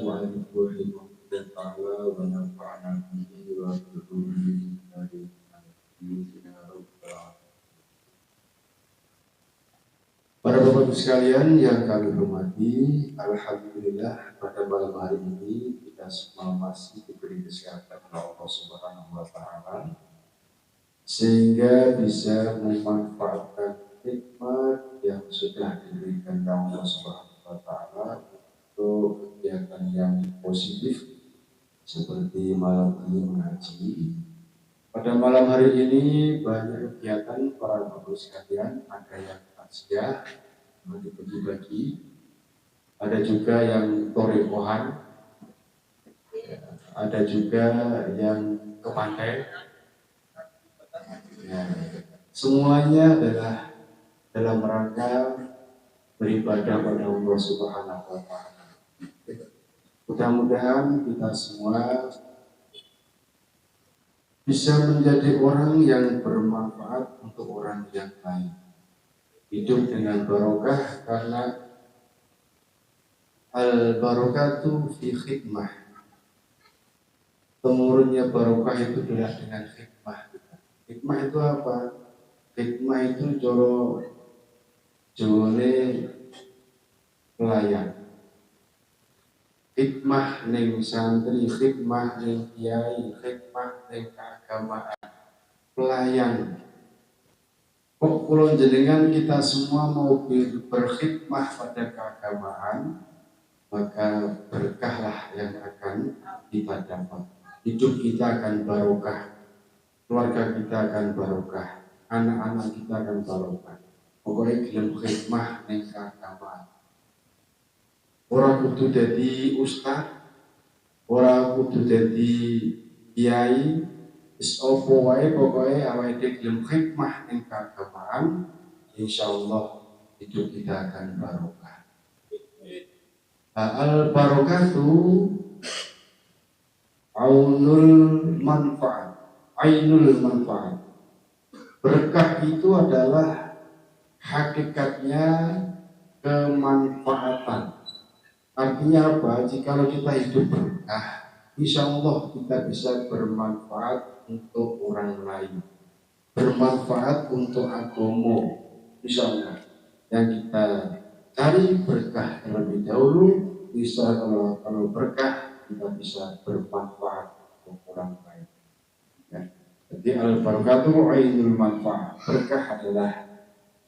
mu'allif rahimahullah ta'ala wa nafa'ana bihi wa bihi. Para bapak-ibu sekalian yang kami hormati, alhamdulillah pada malam hari ini kita semua masih diberi kesehatan oleh Allah Subhanahu wa taala sehingga bisa memanfaatkan nikmat yang sudah diberikan Allah Subhanahu wa taala untuk kegiatan yang positif seperti malam ini mengaji. Pada malam hari ini banyak kegiatan para bapak sekalian, ada yang takziah bagi-bagi, ada juga yang torekohan, ada juga yang ke pantai. Ya, semuanya adalah dalam rangka beribadah pada Allah Subhanahu wa taala. Mudah-mudahan kita semua bisa menjadi orang yang bermanfaat untuk orang yang lain. Hidup dengan barokah karena al-barokatu fi khidmah. Temurunnya barokah itu adalah dengan khidmah. Khidmah itu apa? Khidmah itu coro Jawane pelayan. Khidmah ning santri, khidmah ning kiai, khidmah ning keagamaan, pelayan. Kok kula jenengan kita semua mau berkhidmah pada keagamaan, maka berkahlah yang akan kita dapat. Hidup kita akan barokah, keluarga kita akan barokah, anak-anak kita akan barokah. Pokoknya gelem khidmah ning keagamaan. Ora kudu dadi ustad, ora kudu dadi kiai, wis opo wae pokoke awake dhewe gelem khidmah ning keagamaan, insyaallah hidup kita akan barokah. Al barokatu aunul manfaat, ainul manfaat. Berkah itu adalah hakikatnya kemanfaatan. Artinya apa? Jika kita hidup berkah, insya Allah kita bisa bermanfaat untuk orang lain, bermanfaat untuk agama. Insya Allah yang kita cari berkah terlebih dahulu, bisa kalau berkah kita bisa bermanfaat untuk orang lain. Ya. Jadi al barokatu ainul manfaat. Berkah adalah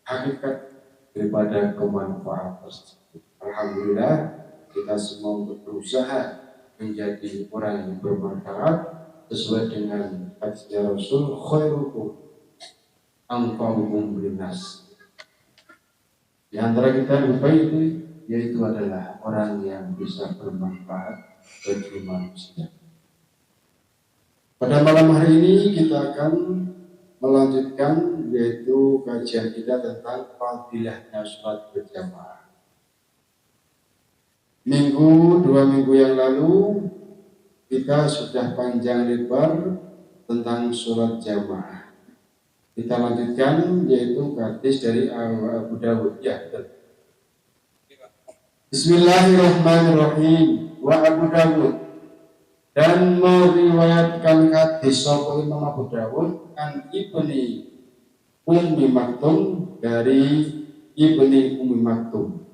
hakikat daripada kemanfaatan tersebut. Alhamdulillah kita semua untuk berusaha menjadi orang yang bermanfaat sesuai dengan hadis Rasul, khairukum anfa'ukum linnas. Di antara kita yang baik itu yaitu adalah orang yang bisa bermanfaat bagi manusia. Pada malam hari ini kita akan melanjutkan yaitu kajian kita tentang fadilahnya sholat berjamaah. Minggu, 2 minggu yang lalu kita sudah panjang lebar tentang sholat jamaah. Kita lanjutkan yaitu hadis dari Abu Dawud. Ya, betul. Bismillahirrahmanirrahim. Wa Abu Dawud, dan meriwayatkan hadis sapa Imam Abu Dawud an Ibni Ummi Maktum, dari Ibni Ummi Maktum,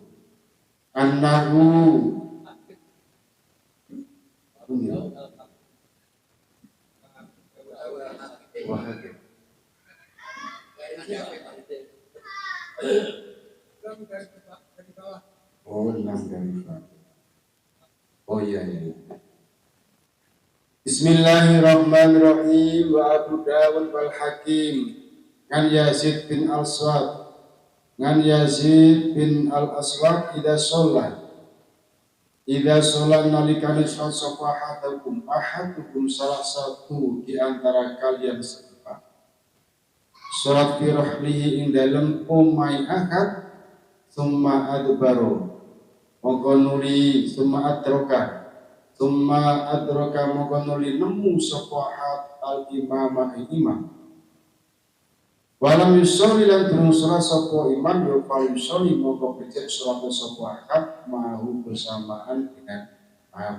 annahu oh, 6 dari bawah. Oh iya iya. Bismillahirrahmanirrahim. Wa Abu Dawud wal Hakim an Yazid bin Al-Aswad, ngan Yazid bin Al-Aswad, idza sholat, idza sholat nalikane sholat sapa ahadukum, ahadukum salah satu di antara kalian semua sholat fi rahlihi ing dalem omai ahad, summa adbaro mongko nuli, summa adraka, summa adraka mongko nuli nemu sapa ahad al imama ing imam, walam yusolli lan durung salat sapa imam, ya fal yusolli mongko becik salat sapa ahad mahu bersamaan dengan Paham?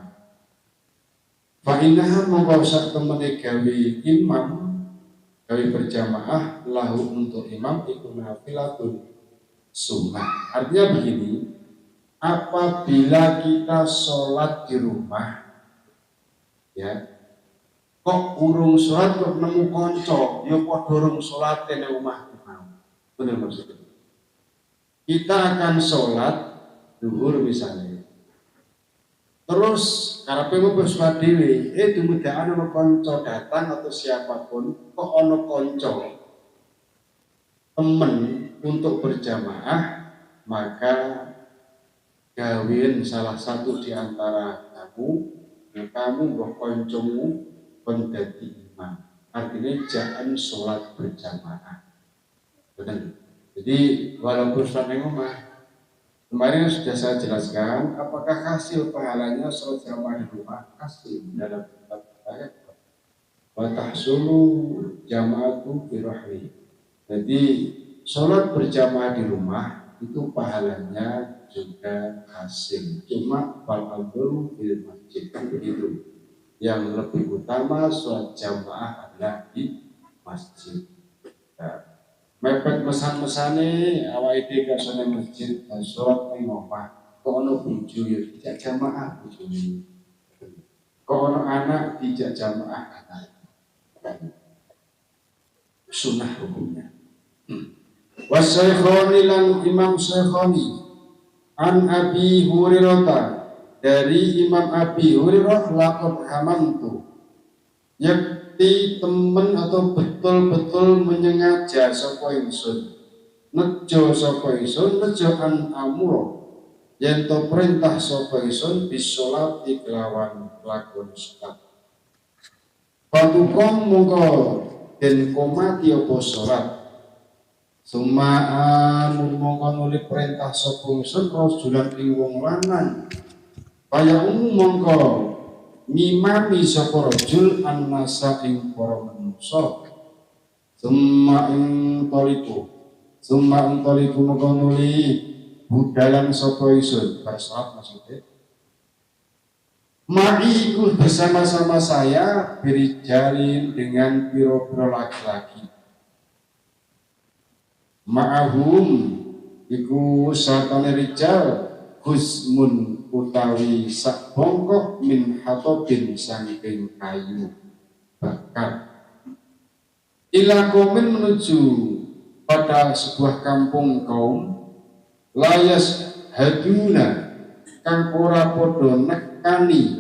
Fa innaha mongko sak temene gawe imam, gawe berjamaah, lahu untuk imam iku nafilatun sunnah. Artinya begini, apabila kita sholat di rumah, ya, kok urung sholat kok nemu konco, ya padha urung sholat ning omah mau. Bener maksudnya. Kita akan sholat duhur misalnya. Terus karepe mau sholat dhewe, dumadakan ana kanca datang atau siapapun, kok ana kanca temen untuk berjamaah, maka gawin salah satu di antara kamu, ya kamu mbok kancamu kon dadi imam. Artinya jangan sholat berjamaah. Betul. Jadi walaupun sholat ning omah, kemarin sudah saya jelaskan, apakah hasil pahalanya sholat jamaah di rumah? Hasil dalam kitab saya. Wa tahsulu jama'atu fi rahli. Jadi sholat berjamaah di rumah itu pahalanya juga hasil. Cuma fal afdalu fil masjid, kan begitu. Yang lebih utama sholat jamaah adalah di masjid. Nah, mepet mesan-mesane awake dhewe kasone masjid dan sholat ning omah. Kok ono bojo ya dijak jamaah bojone. Kok ono anak dijak jamaah anak. Sunnah hukumnya. Wasaikhoni lan Imam Syekhoni an Abi Hurairah, dari Imam Abi Hurairah, laqad hamamtu, yakti temen atau betul-betul menyengaja sapa ingsun, nejo sapa ingsun, nejo an amuro yen to perintah sapa ingsun bisolati kelawan lakon salat. Fatuqom mongko den komati apa salat. Summa amur mongko nuli perintah sapa ingsun rajulan ing wong lanang. Kaya umum mongko ngimami sapa rajul annasa ing para manungsa. Summa ing taliku, summa ing taliku mongko nuli budalan sapa ingsun bar salat maksudnya. Ma'i iku bersama-sama saya berijalin dengan piro-piro laki-laki. Ma'ahum iku satane rijal husmun utawi sak bongkok min hatobin saking kayu bakar. Ila qaumin menuju pada sebuah kampung kaum layas haduna kang ora padha nekani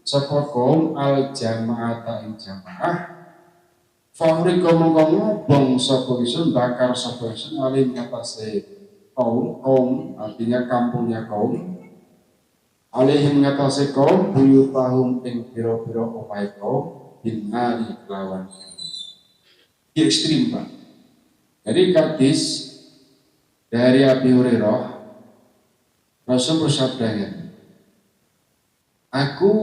sapa kaum al jamaata ing jamaah. Fahrika mongko ngobong sapa ingsun, bakar sapa ingsun alim ngatasé kaum, kaum artinya kampungnya kaum, alaihim ngatasé kaum buyutahum ing pira-pira omahe kaum binari kelawan ini. Ekstrim, Pak. Jadi hadis dari Abi Hurairah, Rasul bersabda, aku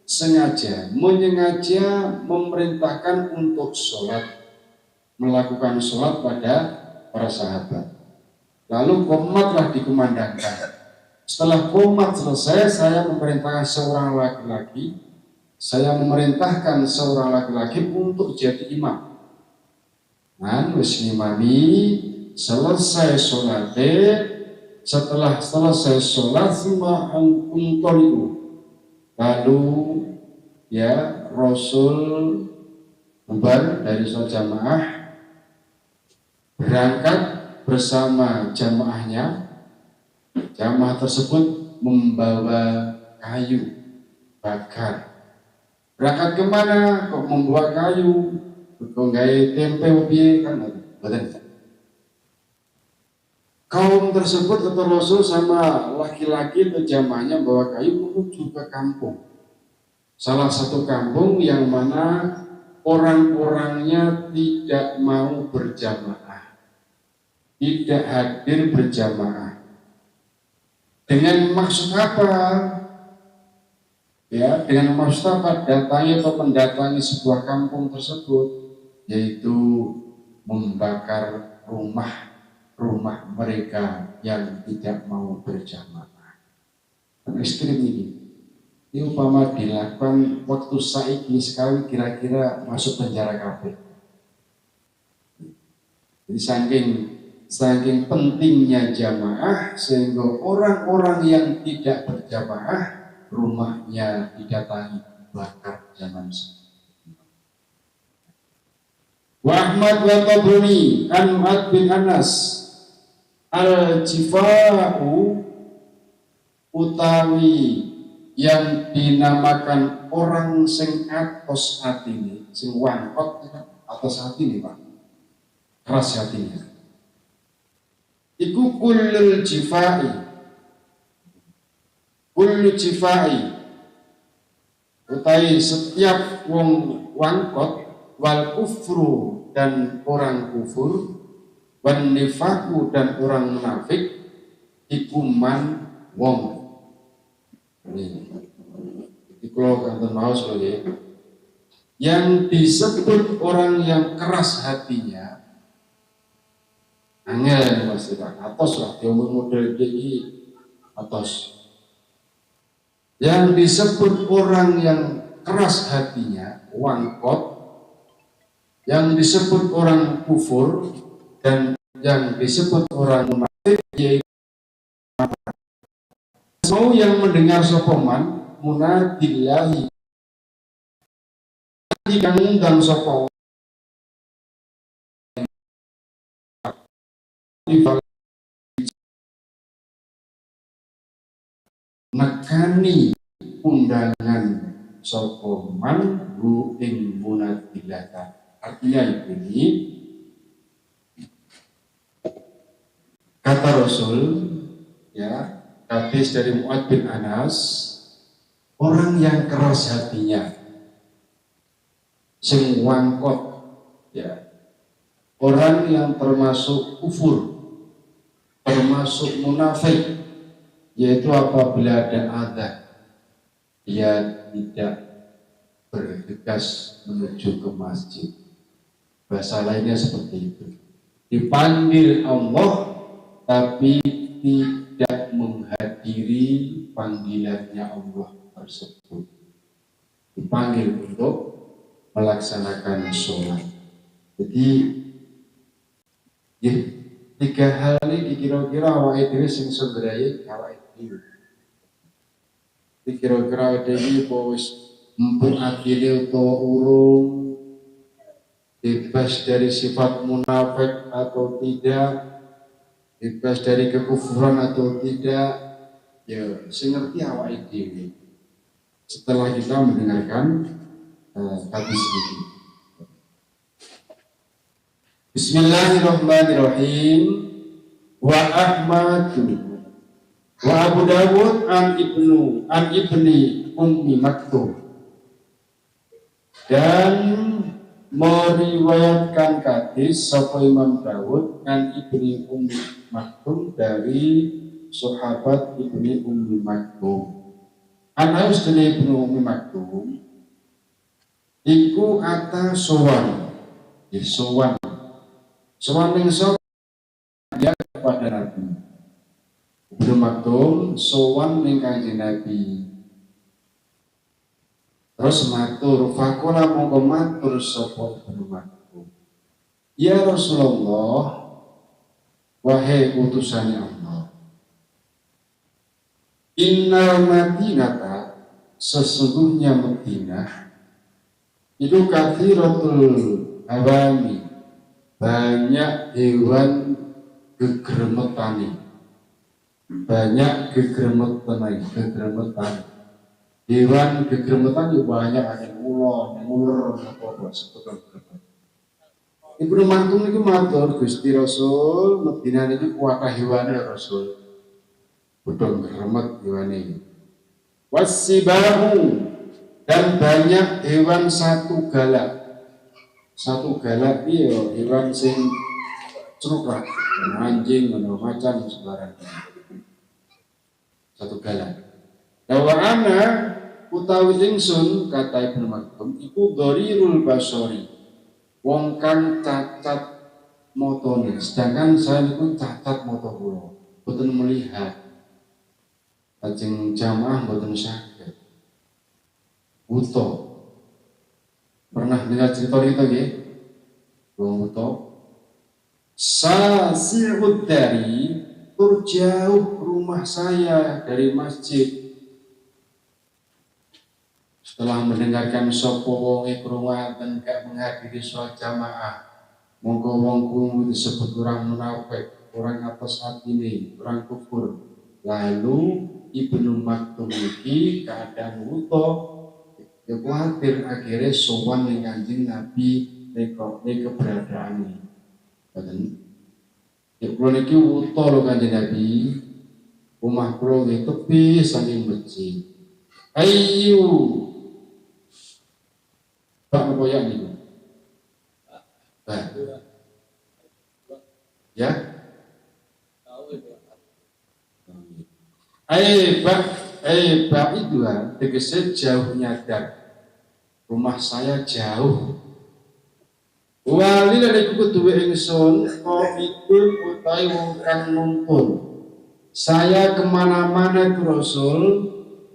sengaja, menyengaja memerintahkan untuk sholat, melakukan sholat pada para sahabat. Lalu komatlah dikumandangkan. Setelah komat selesai, saya memerintahkan seorang laki-laki, saya memerintahkan seorang laki-laki untuk jadi imam. Nah, wis ngimami, selesai sholatnya, setelah selesai sholat, semua untoliu. Lalu ya Rasul bubar dari sholat jamaah, berangkat bersama jamaahnya. Jamaah tersebut membawa kayu bakar. Berangkat kemana? Kok membawa kayu? Kok gawe tempe piye kan? Mboten. Kaum tersebut atau Rasul sama laki-laki atau jamaahnya bawa kayu menuju ke kampung. Salah satu kampung yang mana orang-orangnya tidak mau berjamaah, tidak hadir berjamaah. Dengan maksud apa? Ya, dengan maksud apa datangi atau mendatangi sebuah kampung tersebut, yaitu membakar rumah mereka yang tidak mau berjamaah. Ekstrim ini. Ini upama dilakukan waktu saiki sekali kira-kira masuk penjara kabeh. Jadi saking pentingnya jamaah sehingga orang-orang yang tidak berjamaah rumahnya didatangi bakar zaman sekarang. Wa Ahmad wa Tabrani an Mu'ad bin Anas al-jifa'u utawi yang dinamakan orang sing atos atine, sing wangkot atos atine, Pak. Keras hatinya. Iku kullul jifai. Kullu jifai utawi setiap wong wangkot wal kufru dan orang kufur wan nifaku dan orang munafik iku man wong. Ini kula kanten maos lho nggih. Yang disebut orang yang keras hatinya angel pasti Pak, atos lah diomong model iki atos. Yang disebut orang yang keras hatinya, wangkot, yang disebut orang kufur dan yang disebut orang munafik yaitu mau yang mendengar sopoman munadillahi kang ngundang sapa nekani undangan sapa man hu ing munadillah. Artinya ini kata Rasul ya, hadis dari Mu'ad bin Anas, orang yang keras hatinya, sing wangkot ya, orang yang termasuk kufur, termasuk munafik, yaitu apabila ada adzan dia tidak bergegas menuju ke masjid. Bahasa lainnya seperti itu. Dipanggil Allah tapi tidak menghadiri panggilannya Allah tersebut. Dipanggil untuk melaksanakan sholat. Jadi ya, tiga hal ini dikira-kira awake dhewe sing semberaye awake dhewe. Dikira-kira awake dhewe apa wis empuk atine utawa urung, bebas dari sifat munafik atau tidak, bebas dari kekufuran atau tidak, ya sing ngerti awake dhewe. Setelah kita mendengarkan hadis ini. Bismillahirrahmanirrahim. Wa Ahmadu wa Abu Dawud an ibni Ummi Maktum, dan meriwayatkan hadis sapa Imam Dawud an ibni Ummi Maktum dari sahabat ibni Ummi Maktum. An Aus ibni Ummi Maktum iku ata sowan, ya sowan. Sowan ning sapa dia kepada Nabi. Ibnu Maktum sowan ning Kanjeng Nabi. Terus matur, faqala mongko matur sapa Ibnu Maktum. Ya Rasulullah, wahai utusannya Allah. Innal Madinata, sesungguhnya Madinah itu kathiratul hawami, banyak hewan gegremetane, banyak gegremetane, gegremetan. Hewan gegremetan juga banyak, ada ular, ular, apa-apa, seputar gegremetan. Ibnu Maktum niku matur, Gusti Rasul, Madinah niku kuwatah hewane Rasul. Bodho gremet hewane. Wasibahu, dan banyak hewan satu galak. Satu galak iki ya hewan sing cerukah, anjing, ngono macan sembarang. Satu galak. Wa ana utawi ingsun, kata Ibnu Maktum, iku dharirul basori, wong kang cacat motone, sedangkan saya niku cacat moto kula, boten melihat. Lajeng jamaah boten saged. Buta. Pernah dengar cerita itu nggih? Wong buta. Sasi'ud dari, tur jauh rumah saya dari masjid. Setelah mendengarkan sopo wonge krungu adzan gak menghadiri sholat jamaah, mongko wong kuwi disebut orang munafik, orang atas hatine, orang kufur. Lalu Ibnu Maktum iki keadaan wuto, ya kuatir, akhirnya sowan ning Kanjeng Nabi nekokne keberadaane. Ngoten. Ya, kula niki wuto lho, Kanjeng Nabi. Omah kula nggih tepi saking masjid. Ayu. Pak, apa ya niku? Ba. Ya? Tahu itu. Ai ba, ai ba itu tegese jauhnya dar. Rumah saya jauh. Wali lan iku keduwe ingsun qaidun utawi wong kang nuntun. Saya kemana-mana itu, Rasul,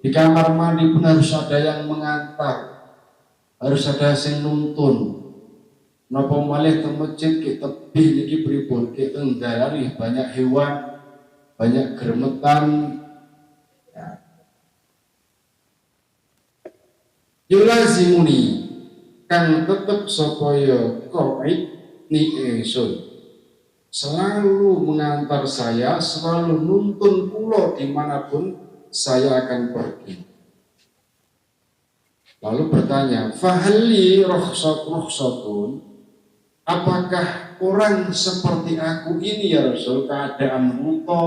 di kamar mandi pun harus ada yang mengantar. Harus ada sing nuntun. Napa malih teng masjid ki tebih niki pripun? Ki teng dalan banyak hewan, banyak gremetan. Ya. Yulazimuni kang tetep sapa ya qaid ni ingsun. Selalu mengantar saya, selalu nuntun kula dimanapun saya akan pergi. Lalu bertanya, fahal li rukhsat rukhsatun, apakah orang seperti aku ini ya Rasul, keadaan buta,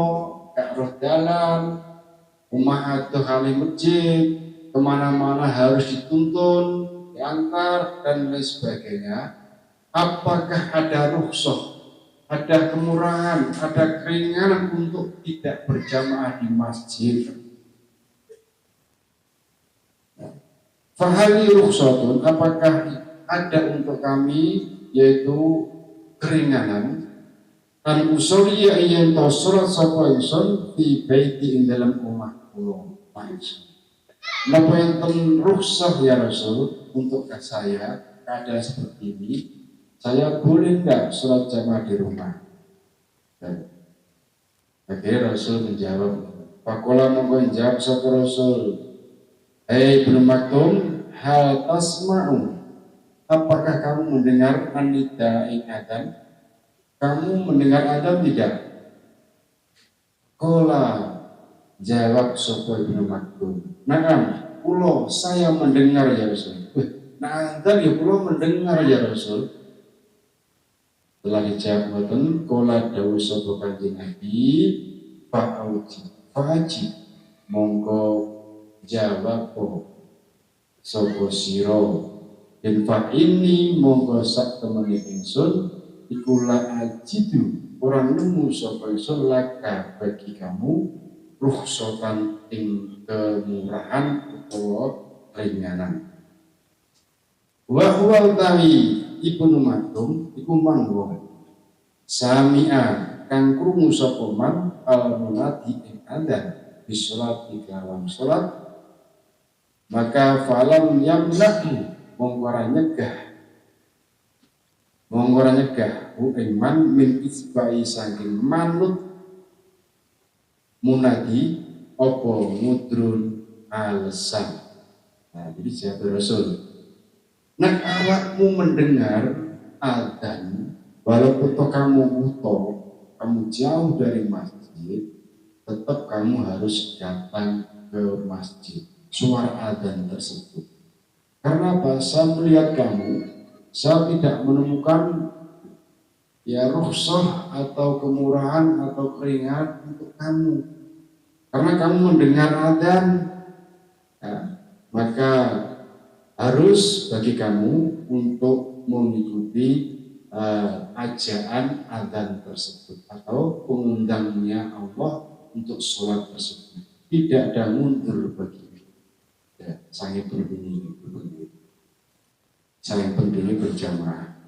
gak roh dalan, rumah atau kali masjid, kemana-mana harus dituntun, diantar, dan lain sebagainya. Apakah ada rukhsah, ada kemurahan, ada keringanan untuk tidak berjamaah di masjid? Fahal li rukhsatun, apakah ada untuk kami yaitu keringanan an usolli yen to salat sapa ingsun fi baiti ing dalam omah kula? Napa enten rukhsah ya Rasul untuk saya keadaan seperti ini? Saya boleh enggak sholat jamaah di rumah? Dan akhirnya Rasul menjawab, faqala mongko jawab sapa Rasul, "Hei Ibnu Maktum, hal tasma'u, apakah kamu mendengar an-nida ing adzan? Kamu mendengar adzan tidak?" Qala, jawab sapa Ibnu Maktum, "Na'am, kulo saya mendengar ya Rasul." Wih, nah adzan ya kulo mendengar ya Rasul. Setelah dijawab ngoten, qala dawuh sapa Kanjeng Nabi, fa'auji, fa'aji, mongko jawab sapa sira yen fa ini mongko sak temene ingsun iku la ajidu ora nemu sapa ingsun laka bagi kamu rukhsatan ing kemurahan utawa keringanan. Wa huwa utawi Ibnu Maktum iku man wong sami'a kang krungu sapa man al munadi ing adzan bisolati kelawan salat, maka falam yamna'hu mongko ora nyegah, mongko ora nyegah hu ing man min ittiba'i saking manut munadi apa mudrun alasan. Nah, jadi jawab Rasul, nek awakmu mendengar adzan walaupun toh kamu buta, kamu jauh dari masjid, tetap kamu harus datang ke masjid suara adzan tersebut. Karena apa? Saya melihat kamu, saya tidak menemukan ya rukhsah atau kemurahan atau keringanan untuk kamu. Karena kamu mendengar adzan, ya, maka harus bagi kamu untuk mengikuti ajaan adzan tersebut atau pengundangnya Allah untuk sholat tersebut. Tidak ada mundur bagi ya, sangat pentingnya, sangat pentingnya berjamaah.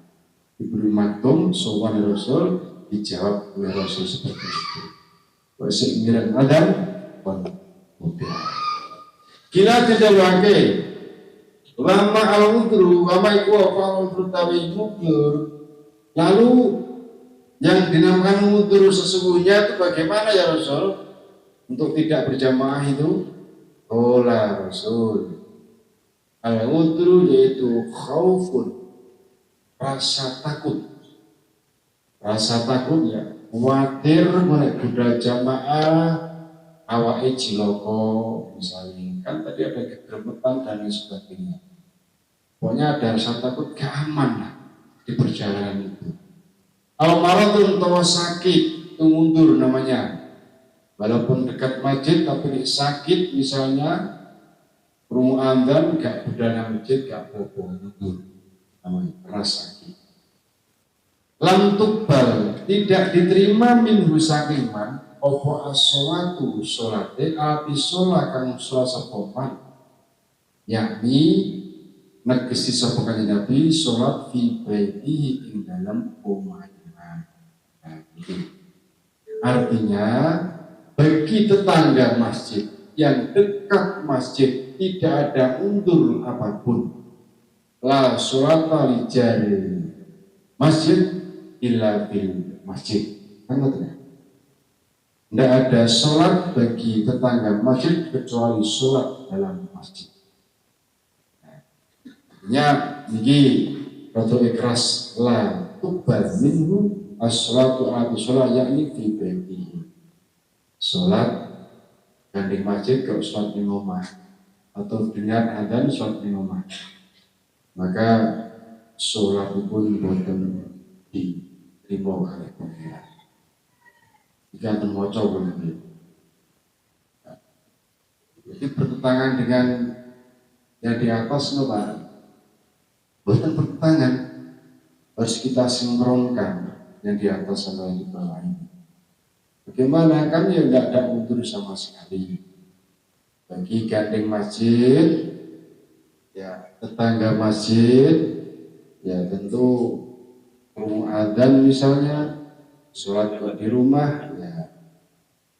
Ibnu Maktum sowan Rasul, dijawab oleh Rasul seperti itu. Wes mireng adzan pun udah. Kila didawuhake. Wa ma al-udru, wa ma iku apa al-udru tawi udzur. Lalu yang dinamakan udzur sesungguhnya itu bagaimana ya Rasul? Untuk tidak berjamaah itu? Qala Rasul. Al-udru yaitu khaufun, rasa takut. Rasa takut ya, khawatir nek budal jamaah awake ciloko misalnya, kan tadi ada kegremetan dan lain sebagainya. Pokoknya ada rasa takut gak aman lah di perjalanan itu. Al maradun utawa sakit itu mundur namanya. Walaupun dekat masjid tapi sakit misalnya krungu adzan gak budal nang masjid gak apa-apa, mundur namanya rasa sakit. Lam tuqbal tidak diterima minhu saking man apa as-sholatu sholate allati sholat kang sholat sapa man, yakni negesi sapa Kanjeng Nabi sholat fi baitihi ing dalem omahe. Nah, ini artinya bagi tetangga masjid yang dekat masjid tidak ada undur apapun, la sholata li jari masjid illa fil masjid, kan ngoten ya? Tidak ada sholat bagi tetangga masjid kecuali sholat dalam masjid. Artinya niki rada ikhlas la tuqbal minhu as-sholatu ala sholat yakni fi baitihi. Sholat gandeng masjid ke sholat di rumah atau dengar adzan sholat di rumah. Maka sholat pun boten diterima oleh Pangeran. Jika enten maca pun. Jadi bertentangan dengan yang di atas no, Pak. Boten bertentangan. Harus kita sinkronkan yang di atas sama yang di bawah ini. Bagaimana? Kan ya tidak ada udur sama sekali. Bagi gandeng masjid, ya tetangga masjid, ya tentu krungu adzan misalnya, sholat kok di rumah, ya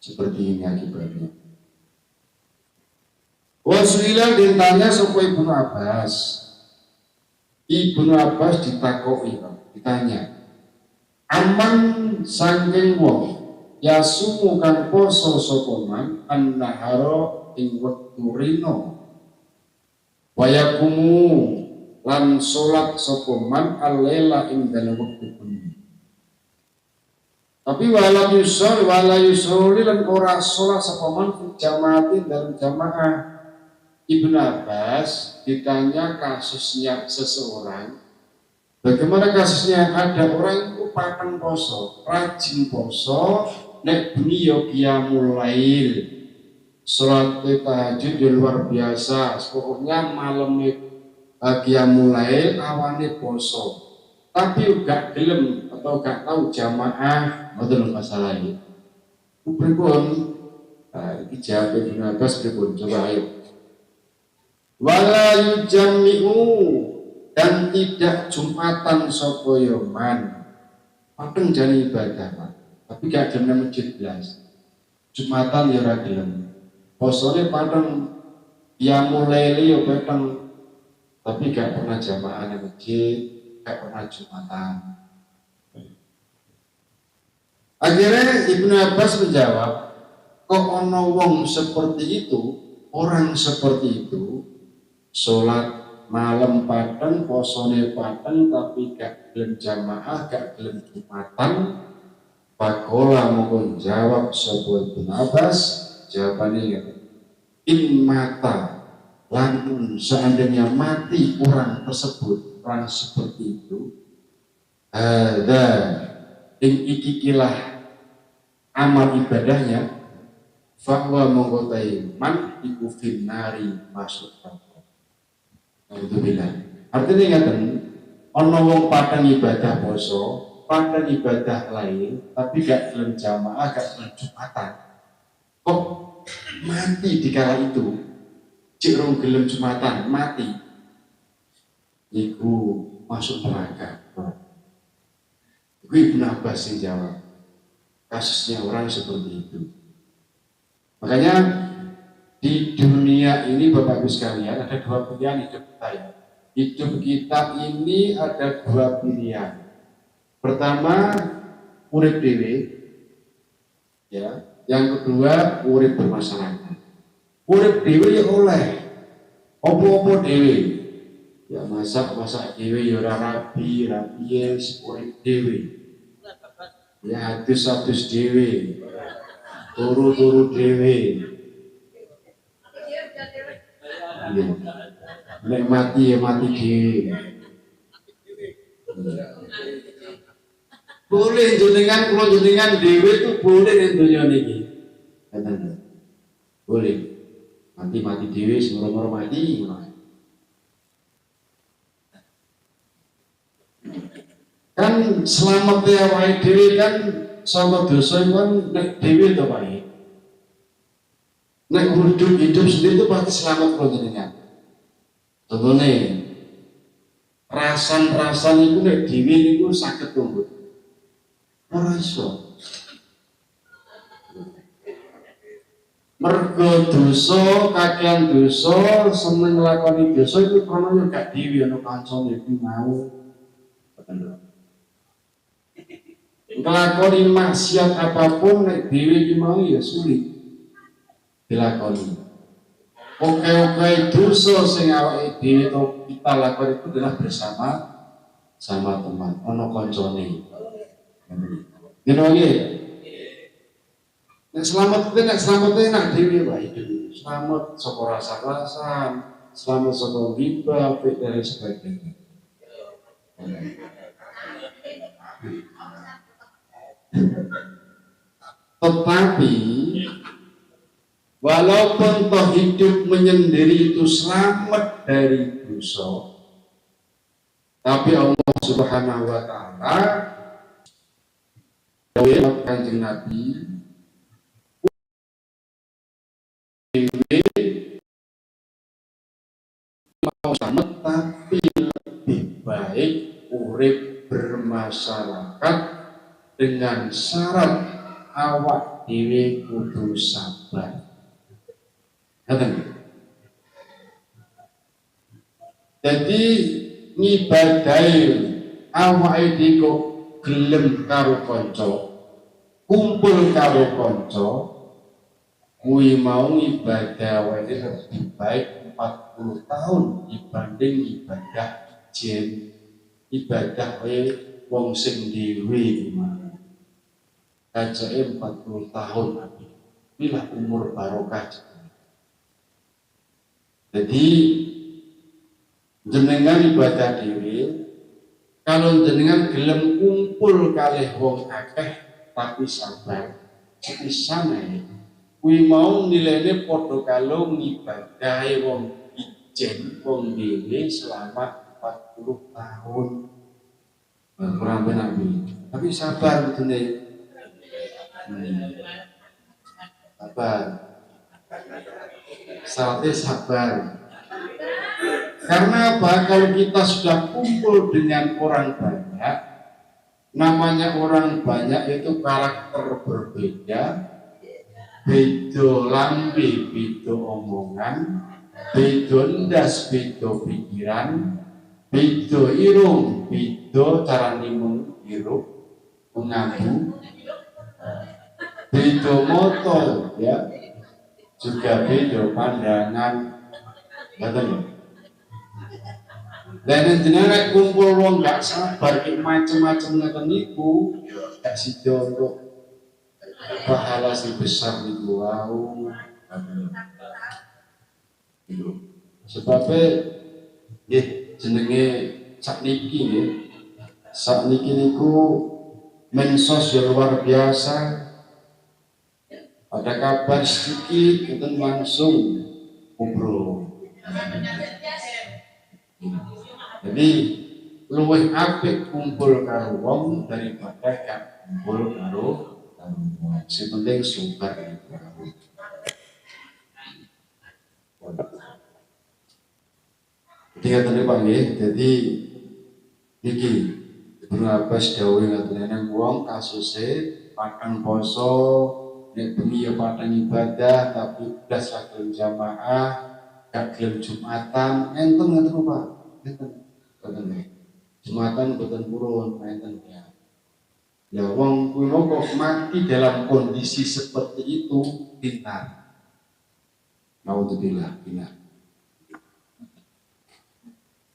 seperti ini akibatnya. Wasuila ditanya sapa Ibnu Abbas. Ibnu Abbas ditakoki, ditanya. Amman saking wong yasumu kang poso sapa man an-nahara ing wektu rino. Wayakumu lan salat sapa man al-laila ing dalem wektu bengi. Tapi wala yusol wala yusoli lan ora salat sapa man fi jamaatin dalam jamaah. Ibnu Abbas ditanya kasusnya seseorang. Bagaimana kasusnya? Ada orang itu pateng poso, rajin poso, nek bengi yo qiyamul lail. Salat tahajud yo luar biasa. Pokoknya malam qiyamul lail, awane poso. Tapi gak gelem atau gak tahu jamaah, ngoten masalah ini. Pripun? Nah, iki jawab Ibnu Abbas pripun? Coba ayo. Wala yujammi'u dan tidak jumatan sapa ya man. Pateng jane ibadah, Pak. Tapi gak gelem masjid blas. Jumatan ya ora gelem. Posone pateng, ya mulai ya pateng. Tapi gak pernah jamaah di masjid, gak pernah jumatan. Akhirnya Ibnu Abbas menjawab, kok ono wong seperti itu, orang seperti itu, sholat malam pateng, posone pateng, tapi gak gelem jamaah, gak gelem jumatan. Faqola mongko jawab sapa Ibnu Abbas, jawabannya ya, in mata, lamun seandainya mati orang tersebut, orang seperti itu, ada ing iki kilah amal ibadahnya, fahuwa mongko man iku finnari masuk neraka. Alhamdulillah. Artinya ngaten, ana wong padang ibadah poso, padang ibadah lain, tapi gak gelem jamaah, gak gelem jumatan. Kok mati di kala itu? Cik rong gelem jumatan, mati. Iku masuk neraka. Iku Ibnu Abbas yang jawab. Kasusnya orang seperti itu. Makanya di dunia dunia ini, Bapak Ibu sekalian, ada dua pilihan hidup kita ya. Hidup kita ini ada dua pilihan. Pertama, urip dhewe ya. Yang kedua, urip bermasyarakat. Urip dhewe ya oleh opo-opo dhewe. Ya masak-masak dhewe ya ora rabi, ora piye, urip dhewe. Ya adus-adus dhewe. Turu-turu dhewe. Iya. Nek mati ya mati dhewe. Boleh jenengan kula jenengan dhewe itu boleh ning donya niki. Ngoten. Boleh. Mati-mati dhewe semoro-moro mati ngono. Kan selamat awake dhewe kan saka dosa iku kan nek dhewe to Pak. Nek hidup sendiri itu pasti selamat kula jenengan. Contone rasan-rasan iku nek dhewe niku saged tumbuh. Ora iso. Mergo dosa, kakean dosa, seneng nglakoni dosa iku krana yo gak dhewe ana kancane iki mau. Nglakoni maksiat apapun nek dhewe iki mau ya sulit dilakoni. Oke-oke dosa sing awake dhewe to kita lakoni itu adalah bersama sama teman, ana kancane. Ngono nggih. Nek selamat kuwi nek selamat enak dhewe Pak hidup. Selamat saka rasa-rasan, selamat saka ghibah, dan sebagainya. Tetapi walaupun toh hidup menyendiri itu selamat dari dosa, tapi Allah Subhanahu wa Ta'ala Kanjeng Nabi mau selamat, tapi lebih baik urip bermasyarakat dengan syarat awak dhewe kudu sabar. Ngoten. Jadi ngibadahi awake dhewe kok gelem karo kanca, kumpul karo kanca, kuwi mau ibadah awake lebih baik 40 tahun dibanding ibadah jen, ibadah kowe wong sing dhewe iki mau. Kajake 40 tahun abi. Inilah umur barokah. Jadi jenengan ibadah dhewe, kalau jenengan gelem kumpul kalih wong akeh tapi sabar, sepisane kuwi mau nilaine padha karo ngibadahe wong ijen, wong dhewe selama 40 tahun. Kurang benar kuwi. Tapi sabar kudune. Sabar. Syaratnya sabar. Karena apa? Kalau kita sudah kumpul dengan orang banyak, namanya orang banyak itu karakter berbeda, beda lambe, beda omongan, beda ndas, beda pikiran, beda irung, beda carane menghirup, mengambu, beda moto, ya, juga beda pandangan, betul ya. Dan jenengan kumpul wong gak sabar ki macem-macem ngoten niku, gak sida untuk pahala sing besar niku wau. Gitu. Sebabe nggih jenenge sakniki nggih. Sakniki niku mensos ya luar biasa. Ada kabar sedikit itu langsung ngobrol. Jadi luwih apik kumpul karo wong daripada gak kumpul karo wong. Sing penting sabar niku. Jadi ngaten Pak nggih, dadi niki Ibnu Abbas dawuh ngaten nang wong kasuse patang poso, nek bengi ya patang ibadah tapi blas ra gelem jamaah. Gak gelem Jumatan, enten ngeten Pak. Enten. Boten nggih. Jumatan boten purun, enten ya. Ya wong kuwi kok mati dalam kondisi seperti itu pintar. Naudzubillah, pintar.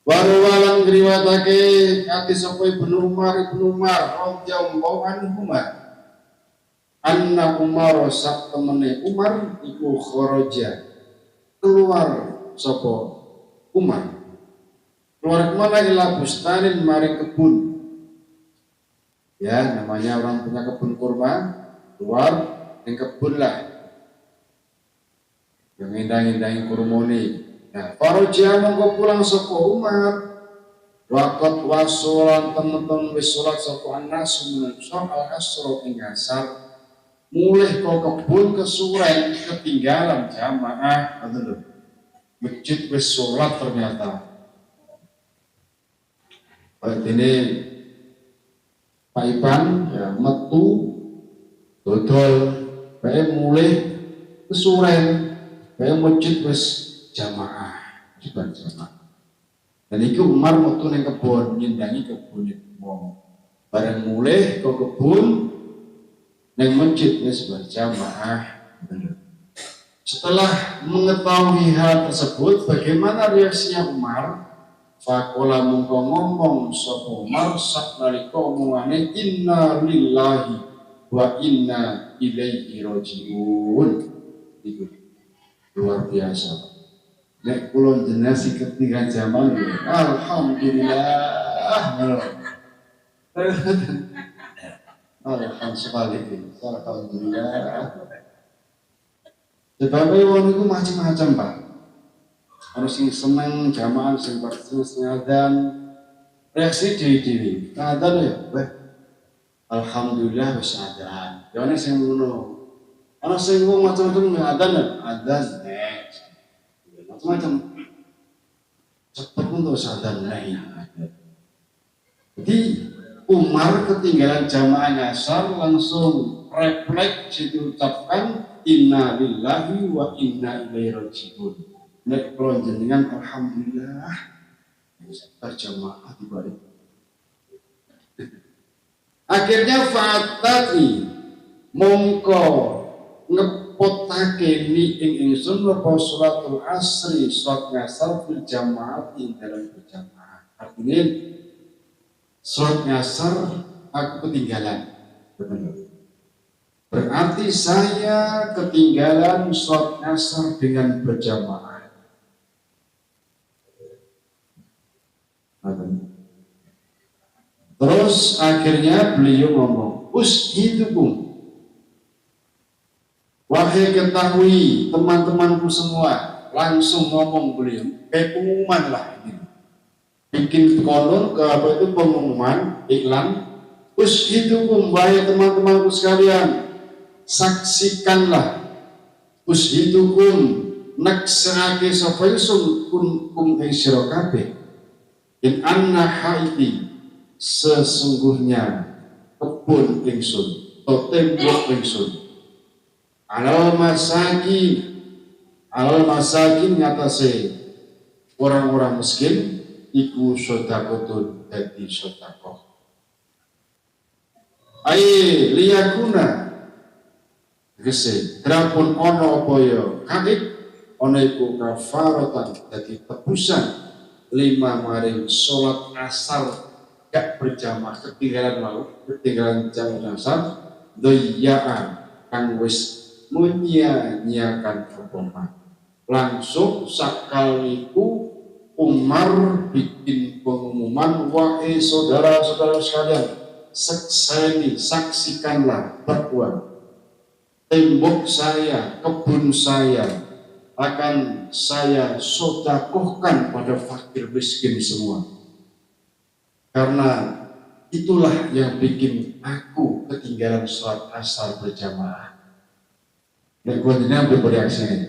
Waruwalan ngriwatake hadis sapa Ibnu Umar radhiyallahu anhuma anna Umar sak temene Umar iku kharaja keluar sapa Umar, keluar kemana? Ila bustanin maring kebun, ya namanya orang punya kebun kurma, keluar yang kebun lah yang indang-indangi kurmone. Nah, faraja mongko pulang sapa Umar waqad wasolan temen-temen wis salat sapa annas menungso al asra ing asar. Mulih ke kebun kesuren, ketinggalan jamaah, ngoten lho. Masjid wis salat ternyata. Kayak dene Pak Ipan ya metu dodol bae, mulih kesuren bae, masjid wis jamaah, bar jamaah. Dan iku Umar metu ning kebun, nyindangi kebun wong. Bareng mulih ke kebun, ning masjid wis berjamaah. Setelah mengetahui hal tersebut, bagaimana reaksinya Umar? Faqola mongko ngomong sapa Umar sak nalika omongane inna lillahi wa inna ilaihi rajiun. Itu luar biasa. Nek kula jenengan sing ketinggalan zaman, alhamdulillah. Alhamdulillah sekali, alhamdulillah. Sebabnya wong iku macam-macam, Pak. Ono sing seneng jamaah, sing sing adzan. Reaksi dhewe-dhewe. Adzan ya, wah. Alhamdulillah wis adzan. Ya ono sing ngono. Ono sing wong macam-macam, adzan, adzan next. Macam-macam. Cepet untuk adzan naik. Jadi Umar ketinggalan jamaah ngasar langsung refleks diucapkan inna lillahi wa inna ilaihi rajiun. Nek kula jenengan alhamdulillah berjamaah dibalik. Akhirnya fa'atatni mongko ngepotake ni ing ingsun apa sholatul asri sholat ngasar fil jamaah ing dalam berjamaah. Artinya sholat ngasar aku ketinggalan. Benar. Berarti saya ketinggalan sholat ngasar dengan berjamaah. Terus akhirnya beliau ngomong, "Usyhidukum. Wahai ketahui teman-temanku semua," langsung ngomong beliau, kayak pengumuman lah ini. Bikin konon ke apa itu pengumuman, iklan. "Usyhidukum, wahai teman-temanku sekalian, saksikanlah. Usyhidukum, neksekake sapa ingsun kum kum ing sira kabeh. In anna haiti, sesungguhnya kebun ingsun atau tembok ingsun, alal masakin, alal masakin, ngatasé orang-orang miskin iku sedekahun, dadi sedekah. Ai liyakuna, tegese drapun ana apa ya haid ana iku kafaratan, dadi tebusan, lima maring salat asar gak berjamaah, ketinggalan mau ketinggalan jamaah asar, doyaan kang wis menyia-nyiakan apa. Langsung sakaliku Umar bikin pengumuman, "Wahai saudara-saudara sekalian, sekseni, saksikanlah bahwa tembok saya, kebun saya akan saya sodakohkan pada fakir miskin semua. Karena itulah yang bikin aku ketinggalan sholat asar berjamaah." Dan gue ini ambil bereaksi ini.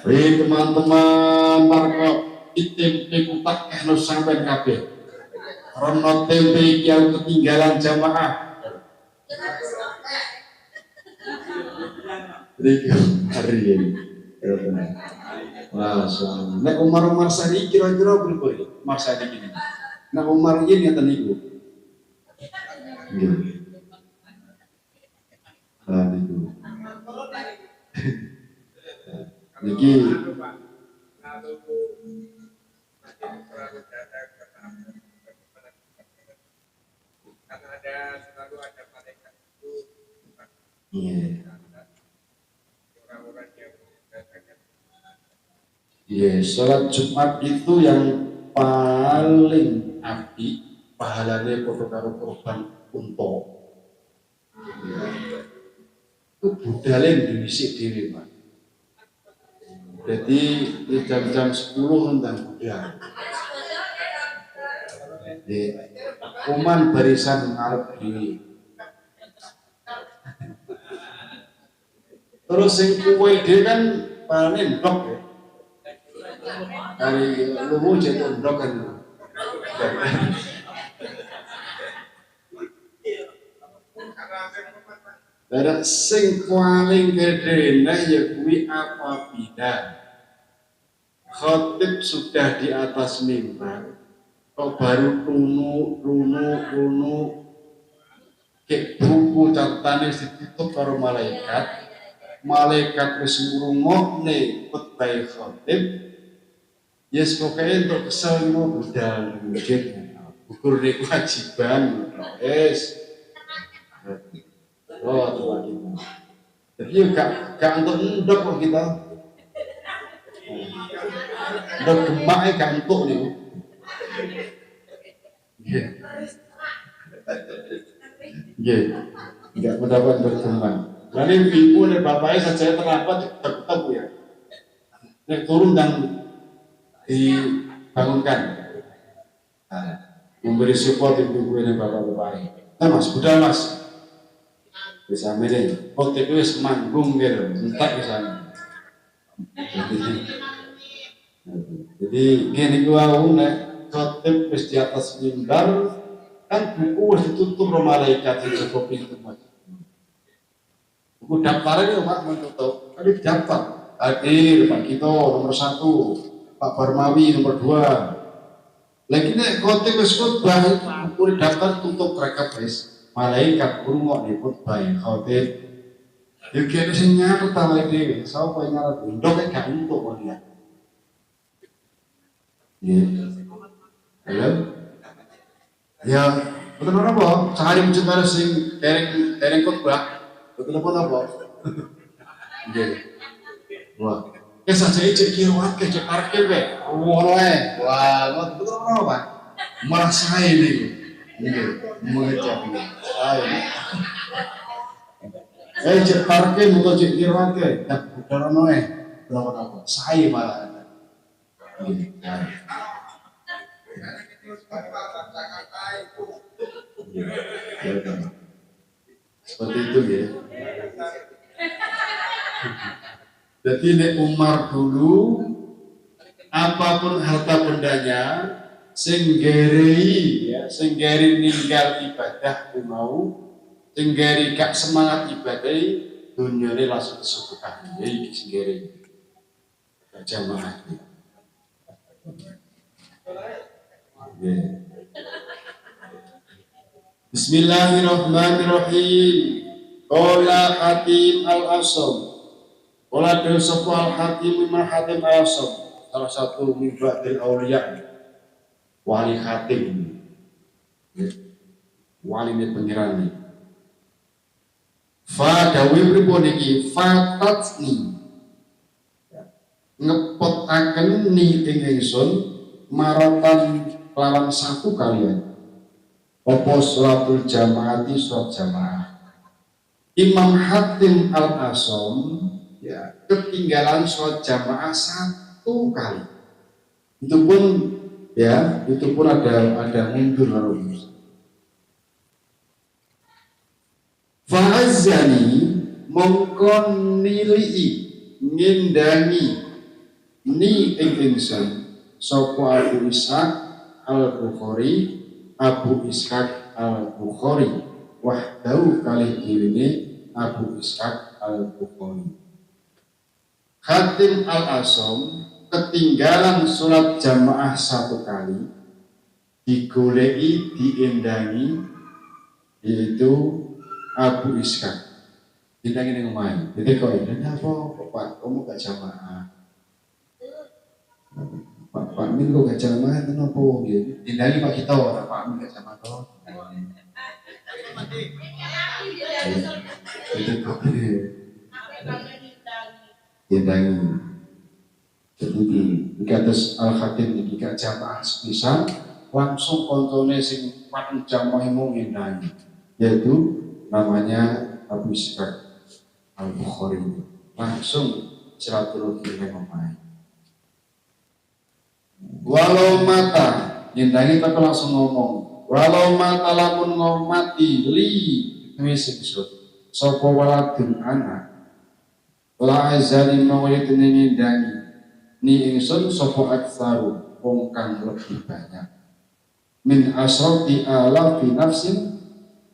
Hei teman-teman Marco, tempe ku tak kehno sampean kabeh. Rono tempe iki aku ketinggalan jamaah. Niku hari ini. Masya. Nek Umar Sani kira-kira pripun iki? Umar Sani gini. Nek Umar iki ngeten niku. Nggih. Lah niku. Niki karena ada selalu ada malaikat itu. Iya. Orang-orang yang datangnya. Iya, sholat Jumat itu yang paling apik, pahalane padha karo korban unta. Iya. Itu budale dhisik dhewe, Pak. Jadi di jam-jam 10 tentang budal. Di uman barisan ngarep dhewe. Terus sing kuwe dhewe kan pahalane ndok ya. Kali lumu jatuh ndok kan. Lah sing paling gedhe nah ya kuwi apabila khatib sudah di atas mimbar kok baru runu kek buku catatane ditutup karo malaikat. Malaikat wis ngrungokne khotbah khatib. Yes, pokoknya untuk kesel mau budal masjid, ukur di kewajiban, yes. Oh, coba kita. Jadi gak untuk endok kok kita. Endok gemaknya gak untuk nih. Iya. Iya. Gak mendapat endok gemak. Lalu ibu dan bapaknya saja terlambat tetap ya. Nek turun dan dibangunkan, nah, memberi support ibu-ibu dan bapak-bapak. Nah mas, budal mas, bisa milih. Waktu itu wis manggung gitu, entek bisa. Jadi gini gua nek khotib wis di atas mimbar, kan buku wis ditutup sama malaikat sing jaga pintu masjid. Buku daftarnya Pak menutup, tapi daftar. Hadir Pak Gito nomor 1. Pak Barmawi nomor 2. Lagi nek khotib wis khotbah buku daftar tutup rekap wis. Malaikat ngrungokne khotbah khotib. Ya kene sing nyatet awake dhewe, sapa yang nyatet? Ndok gak entuk kok ya. Nggih. Halo. Ya, betul napa? Sehari wujud karo sing dereng khotbah. Betul napa-napa? Nggih. Wah. Wis aja cek kira akeh cek parkir wae. Ngono ae. Wah, ngono betul napa, Pak? Malah sae niku. Nggih, mengecap iki. Sae. Cek parkir muga cek kira akeh. Dak budal ono ae. Napa-napa. Sae malah. Nggih. Seperti itu ya. Jadi nek Umar dulu apapun harta bendanya sing gerei ya, sing geri ninggal ibadah ku mau, sing geri gak semangat ibadah dunyane langsung disuguhkan. Ya iki sing geri. Jamaah. Ya. Bismillahirrahmanirrahim. Qala Hatim al-Asam. Qala sapa al-Hatim Imam Hatim al-Asam, salah satu min ba'dil auliya. Wali Hatim. Wali ne pengiran. Fa dawe pripun iki? Fatatni. Ngepotaken ni ing ingsun maratan lawan satu kalian. Apa sholatul jamaati sholat jamaah. Imam Hatim al-Asam ya, ketinggalan sholat jamaah satu kali. Itu pun ya, itu pun ada mundur harus. Fa'azzani mongko nilii ngindangi ni ing ingsun sapa Abu Ishaq al-Bukhari, Abu Ishaq al-Bukhari wahdahu kalih dhewene Abu Ishaq al-Bukhari. Hatim Al-Asom ketinggalan sholat jamaah satu kali, digoleki, diendangi, yaitu Abu Ishaq. Diendangi ning omahe. Jadi kok ini apa kok, Pak, kamu gak jamaah? Pak, Pak Min kok gak jamaah itu napa nggih? Diendangi Pak Gito, ora Pak Min gak jamaah to. Jadi kok diendangi. Jadi di kados Al Khatim iki gak jamaah sepisan, langsung koncone sing pateng jamaah mau ngendangi, yaitu namanya Abu Ishaq Al Bukhari. Langsung silaturahmi nang omahe. Walau mata ngendangi tapi langsung ngomong, walau mata lamun ngomati li wis ingsun sapa waladun anak, la azali mongko ngendangi ni ingsun sapa aktsaru wong kang lebih banyak min asrati alafi nafsin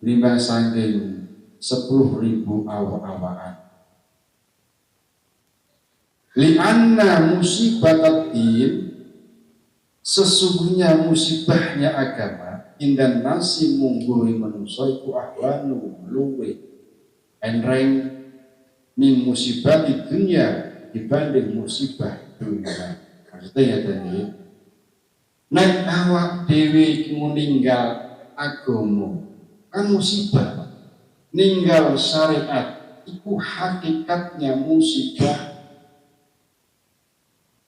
lima sangking 10.000 awak-awakan. Lianna musibatat din, sesungguhnya musibahnya agama, indan nasi mungguhi menungso iku ahwanu luwe enreng min musibah di dunia dibanding musibah dunia. Maksudnya ya tadi, nek awak dhewe iki ninggal agama kan musibah, ninggal syariat iku hakikatnya musibah,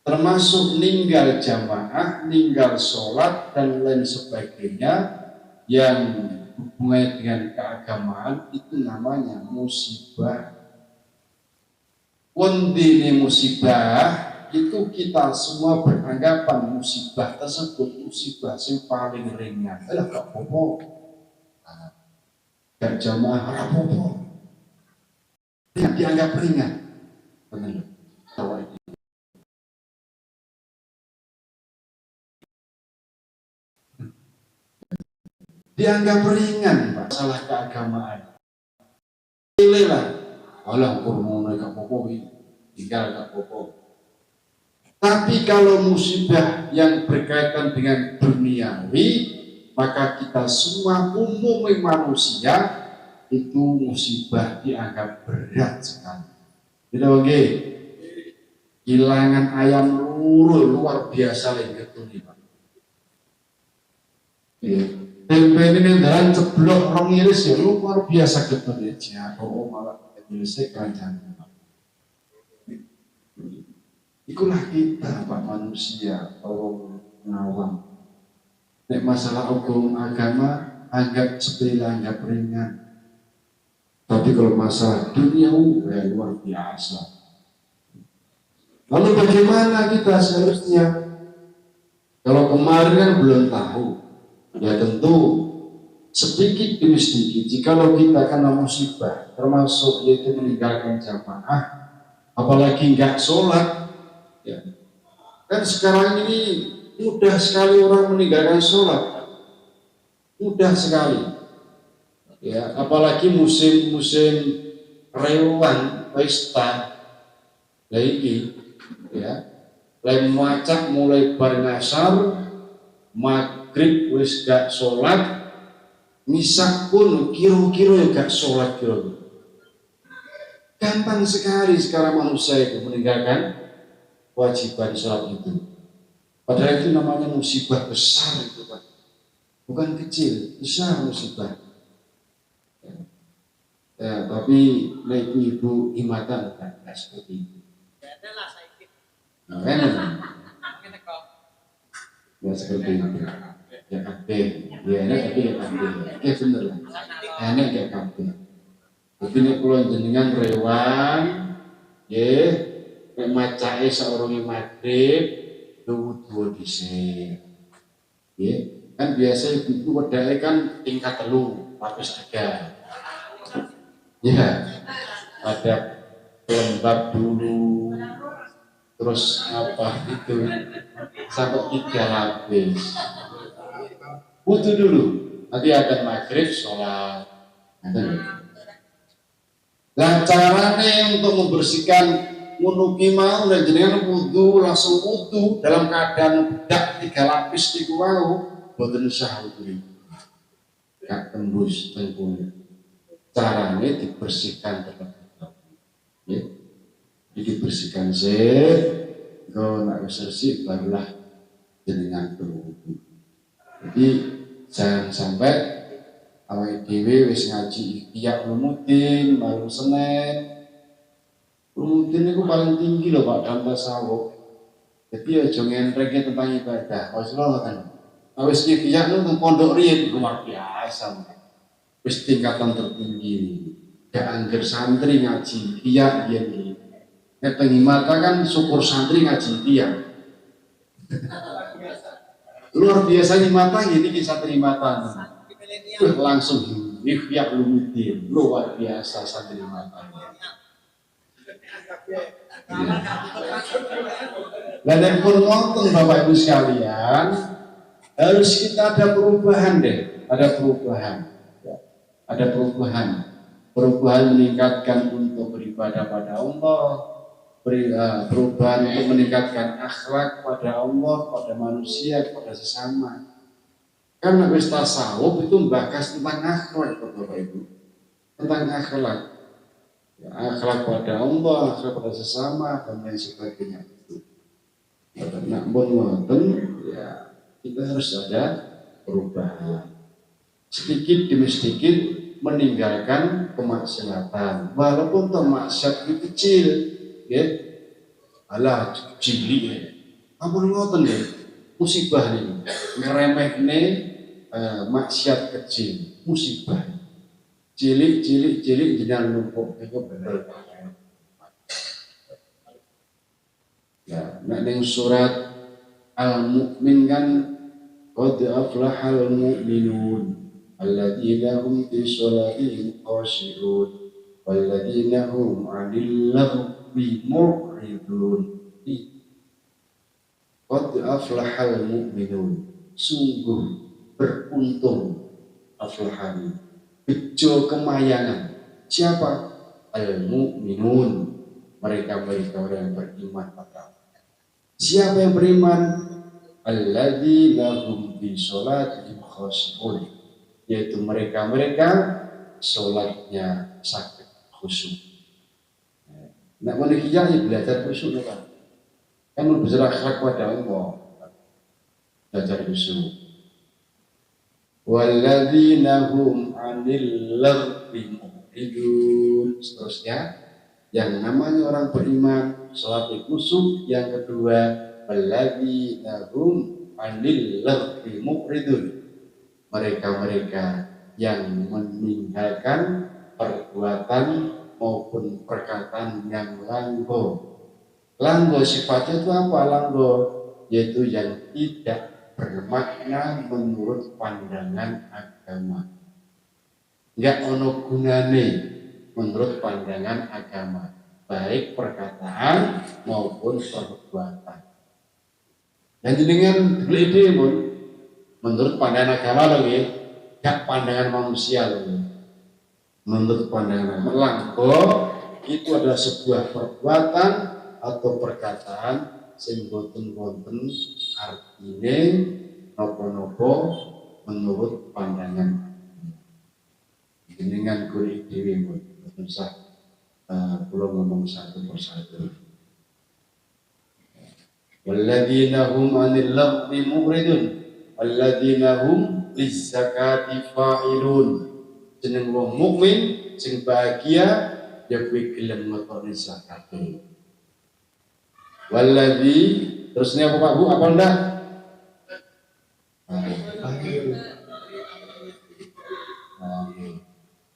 termasuk ninggal jamaah, ninggal sholat dan lain sebagainya yang hubungannya dengan keagamaan itu namanya musibah. Wendine musibah itu kita semua beranggapan musibah tersebut musibah yang paling ringan. Alah gak apa-apa. Nah, gak jamaah ora apa-apa. Dianggap ringan. Bener. Tahu ini. Dianggap ringan, Pak, masalah keagamaan. Pilih lah. Alah, kurang gak apa-apa, tinggal gak apa-apa. Tapi kalau musibah yang berkaitan dengan duniawi, maka kita semua umumnya manusia itu musibah dianggap berat sekali. Gitu, oke? Kehilangan ayam loro luar biasa lagi nih, Pak. Iya. Tempe ini dalan ceblok rong iris ya luar biasa gitu ya. Oh, malah irisnya keranjang. Ikulah kita Pak manusia, orang ngawam. Nek masalah hukum agama anggap sepele, anggap ringan. Tapi kalau masalah dunia, ya luar biasa. Lalu bagaimana kita seharusnya? Kalau kemarin kan belum tahu, ya tentu sedikit demi sedikit. Jikalau kita kena musibah, termasuk yaitu meninggalkan jamaah, apalagi nggak sholat, ya. Kan sekarang ini mudah sekali orang meninggalkan sholat, mudah sekali. Ya, apalagi musim-musim rewang, pesta, lagi, ya, lem macak mulai bar ngasar, maghrib wis gak sholat, misak pun kira-kira ya gak sholat kira-kira. Gampang sekali sekarang manusia itu meninggalkan kewajiban sholat itu. Padahal itu namanya musibah besar itu Pak. Bukan kecil, besar musibah. Ya, tapi nek ibu himatan enggak seperti itu. Nah, kan? Ya seperti itu. Ya kabeh. Ya enak tapi ya kabeh. Ya bener lah. Enak ya kabeh. Jadi nek kula jenengan rewang, nggih, nek macake saurunge magrib, wudu dhisik. Nggih, kan biasa ibu-ibu wedake kan tingkat 3, lapis 3. Ya, ada pelembab dulu, terus apa itu sampai 3 lapis. Wudu dulu, nanti akan maghrib sholat. Nah, caranya untuk membersihkan Ngono ki mau, nek jenengan wudu, langsung wudu dalam keadaan bedak tiga lapis niku wau, boten sah wudu. Gak tembus tengkune. Carane dibersihkan terlebih dahulu. Ya. Dibersihkan sik, engko nek wis resik barulah jenengan berwudu. Jadi jangan sampai awake dhewe wis ngaji Ihya Ulumuddin malam Senin. Ulumuddin itu paling tinggi loh, Pak, dalam tasawuf. Jadi aja ngenreke tentang ibadah. Wis lho ngoten. Nah, wis Ihya nu teng pondok riyin luar biasa. Wis tingkatan tertinggi. Gak angger santri ngaji Ihya biyen iki. Nek teng Himata kan syukur santri ngaji Ihya. Luar biasa Himata ini ki santri Himata. Wih, langsung Ihya Ulumuddin, luar biasa santri Himata. Ya. Lah, pun wonten, Bapak Ibu sekalian, harus kita ada perubahan deh, ada perubahan. Ya. Ada perubahan. Perubahan meningkatkan untuk beribadah pada Allah, perubahan untuk meningkatkan akhlak pada Allah, pada manusia, kepada sesama. Karena wis tasawuf itu membahas tentang akhlak, Bapak Ibu. Tentang akhlak. Ya, akhlak pada Allah, akhlak pada sesama, dan lain sebagainya itu. Nah, pun ngoten, ya kita harus ada perubahan. Sedikit demi sedikit meninggalkan kemaksiatan. Walaupun toh maksiat itu kecil, ya. Alah, cilik ya. Ampun ngoten ya. Musibah ini. Ngeremehne maksiat kecil, musibah. Cilik, cilik, cilik jenengan numpuk itu bener. Ya, nek ning surat Al-Mu'min kan qad aflahal mu'minun alladzina hum fi sholatihim khashi'un walladzina hum 'anil laghwi mu'ridun. Qad aflahal mu'minun, sungguh beruntung, aflahani bejo kemayangan siapa? Al-mu'minun, mereka-mereka orang yang beriman pada Allah. Siapa yang beriman? Alladzina hum fi sholatihim khashi'un, yaitu mereka-mereka sholatnya sakit khusyuk. Nah, mau ya belajar khusyuk loh, Pak. Kan belajar akhlak pada Allah. Belajar khusyuk. Walladzina hum 'anil laghwi mu'ridun. Seterusnya, yang namanya orang beriman sholat khusyuk, yang kedua walladzina hum 'anil laghwi mu'ridun. Mereka-mereka yang meninggalkan perbuatan maupun perkataan yang langgo. Langgo sifatnya itu apa? Langgo yaitu yang tidak bermakna menurut pandangan agama. Enggak ono gunane menurut pandangan agama, baik perkataan maupun perbuatan. Dan jenengan ide pun menurut pandangan agama loh ya, gak pandangan manusia loh ya. Menurut pandangan agama, langgo itu adalah sebuah perbuatan atau perkataan sing boten wonten artine napa-napa menurut pandangan jenengan. Golek dhewe pun boten sah kula ngomong satu persatu. Walladzina hum 'anil laghwi mu'ridun walladzina hum lizzakati fa'ilun. Jeneng wong mukmin sing bahagia ya kuwi gelem ngetokne zakate. Walladzi, terusnya apa, Pak, Bu? Apa enggak? Nah,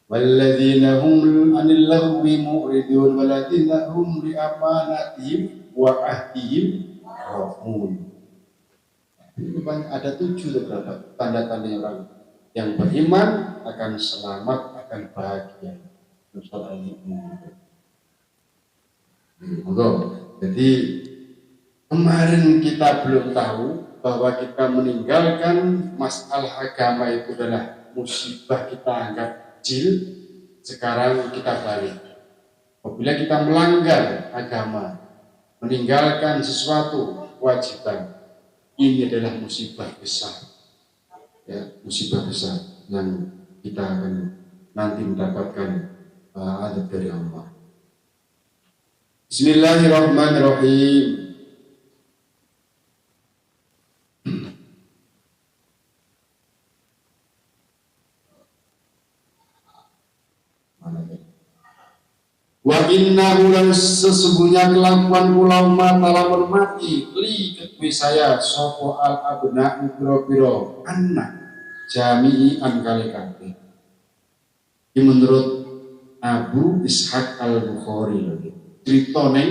walladzina hum 'anil laghwi mu'ridun walladzina hum li amanatihim wa ahdihim ra'un. Ini banyak, ada tujuh atau berapa tanda-tanda orang yang beriman akan selamat, akan bahagia. Surat Al-Mu'min. Monggo. Jadi kemarin kita belum tahu bahwa kita meninggalkan masalah agama itu adalah musibah, kita anggap kecil. Sekarang kita balik. Apabila kita melanggar agama, meninggalkan sesuatu kewajiban, ini adalah musibah besar. Ya, musibah besar yang kita akan nanti mendapatkan azab dari Allah. Bismillahirrahmanirrahim. Wa innahu lan sesungguhnya kelakuan kula mata lamun mati li kedue saya sapa al abna'u pira-pira anak jami'an kali kabeh. Ini menurut Abu Ishaq Al-Bukhari lho. Cerita ning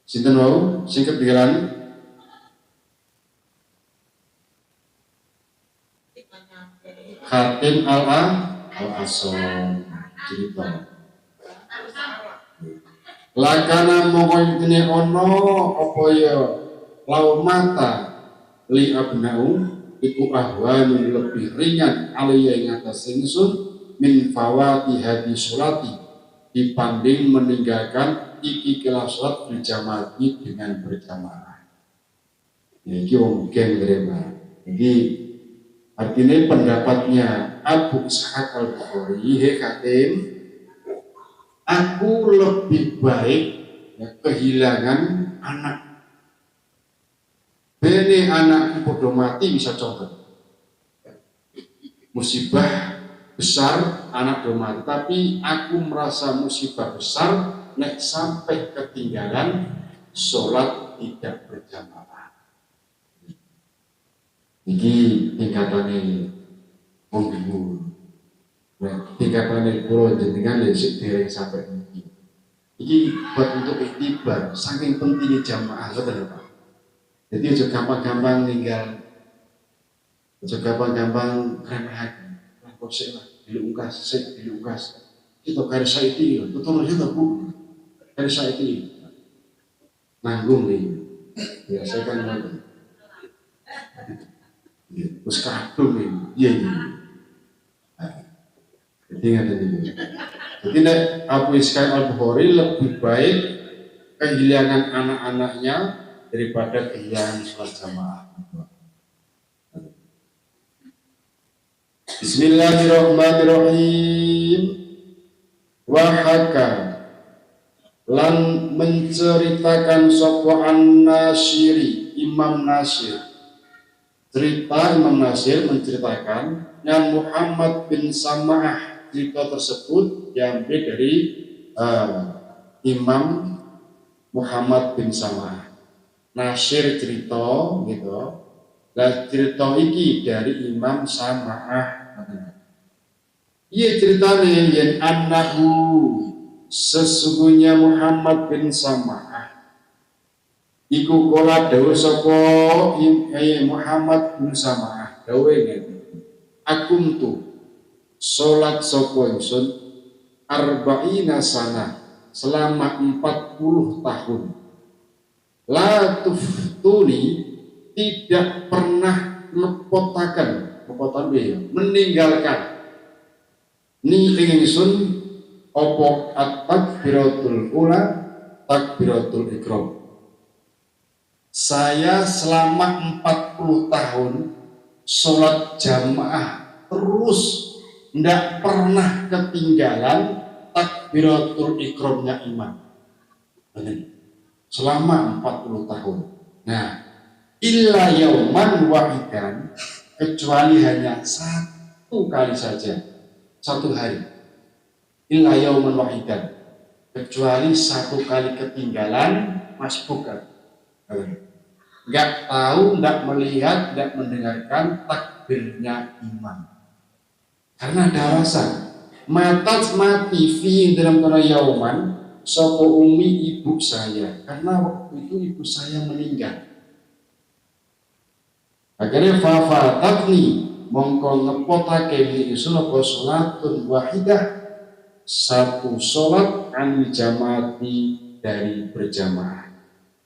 sinten wau sing ketinggalan? Hatim Al-Asom cerita. Lakana mongko intine ana apa ya laumata li abnau iku ahwanun lebih ringan alaiya ing atase ingsun min fawati hadi sholati dibanding meninggalkan iki kelas sholat berjamaah dengan berjamaah. Ya, iki wong geng terima. Iki artinya pendapatnya Abu Ishaq Al-Bukhari, he Hatim, aku lebih baik ya, kehilangan anak. Bene anakku podo mati bisa contoh. Musibah besar anak do mati, tapi aku merasa musibah besar nek sampai ketinggalan sholat tidak berjamaah. Iki tingkatane wong dhuwur. Nah, tingkatane kula jenengan lha sik dereng sampai iki. Iki buat untuk iktibar, saking pentingnya jamaah ngoten lho, Pak. Jadi aja gampang-gampang ninggal, aja gampang-gampang remehake. Lah kok sik lah, diungkas sik diungkas. Kita kari saiki lho, tutur aja to, Bu. Kari saiki. Nanggung nih. Biasa kan ngoten. Iya, wis kadung iki. Iya, iya. Jadi ngaten iki. Jadi nek Abu Ishaq Al-Bukhari lebih baik kehilangan anak-anaknya daripada kehilangan sholat jamaah. Bismillahirrahmanirrahim. Wahaka lan menceritakan sapa An-Nasiri, Imam Nasir. Cerita Imam Nasir menceritakan yang Muhammad bin Sama'ah, cerita tersebut diambil dari Imam Muhammad bin Sama'ah. Nasir cerita gitu. Lah cerita iki dari Imam Sama'ah. Iya ceritane yen annahu sesungguhnya Muhammad bin Sama'ah iku kala dawuh sapa Muhammad bin Sama'ah dawuhe ngene, akumtu salat sapa ingsun arba'ina sana selama 40 tahun, la tuftuni tidak pernah ngepotaken, ngepotan piye ya, meninggalkan ni ing ingsun apa at-takbiratul ula takbiratul ikram. Saya selama 40 tahun sholat jamaah terus ndak pernah ketinggalan takbiratul ikramnya imam. Selama 40 tahun. Nah, illa yauman wahidan, kecuali hanya satu kali saja, satu hari. Illa yauman wahidan, kecuali satu kali ketinggalan masbukan. Nggak tahu, nggak melihat, nggak mendengarkan takbirnya imam. Karena ada alasan. Matat mati fi dalam tanah yauman sopo umi ibu saya. Karena waktu itu ibu saya meninggal. Akhirnya fafatatni mongko ngepotake ni ingsun apa salatun wahidah, satu salat anil jamaati dari berjamaah.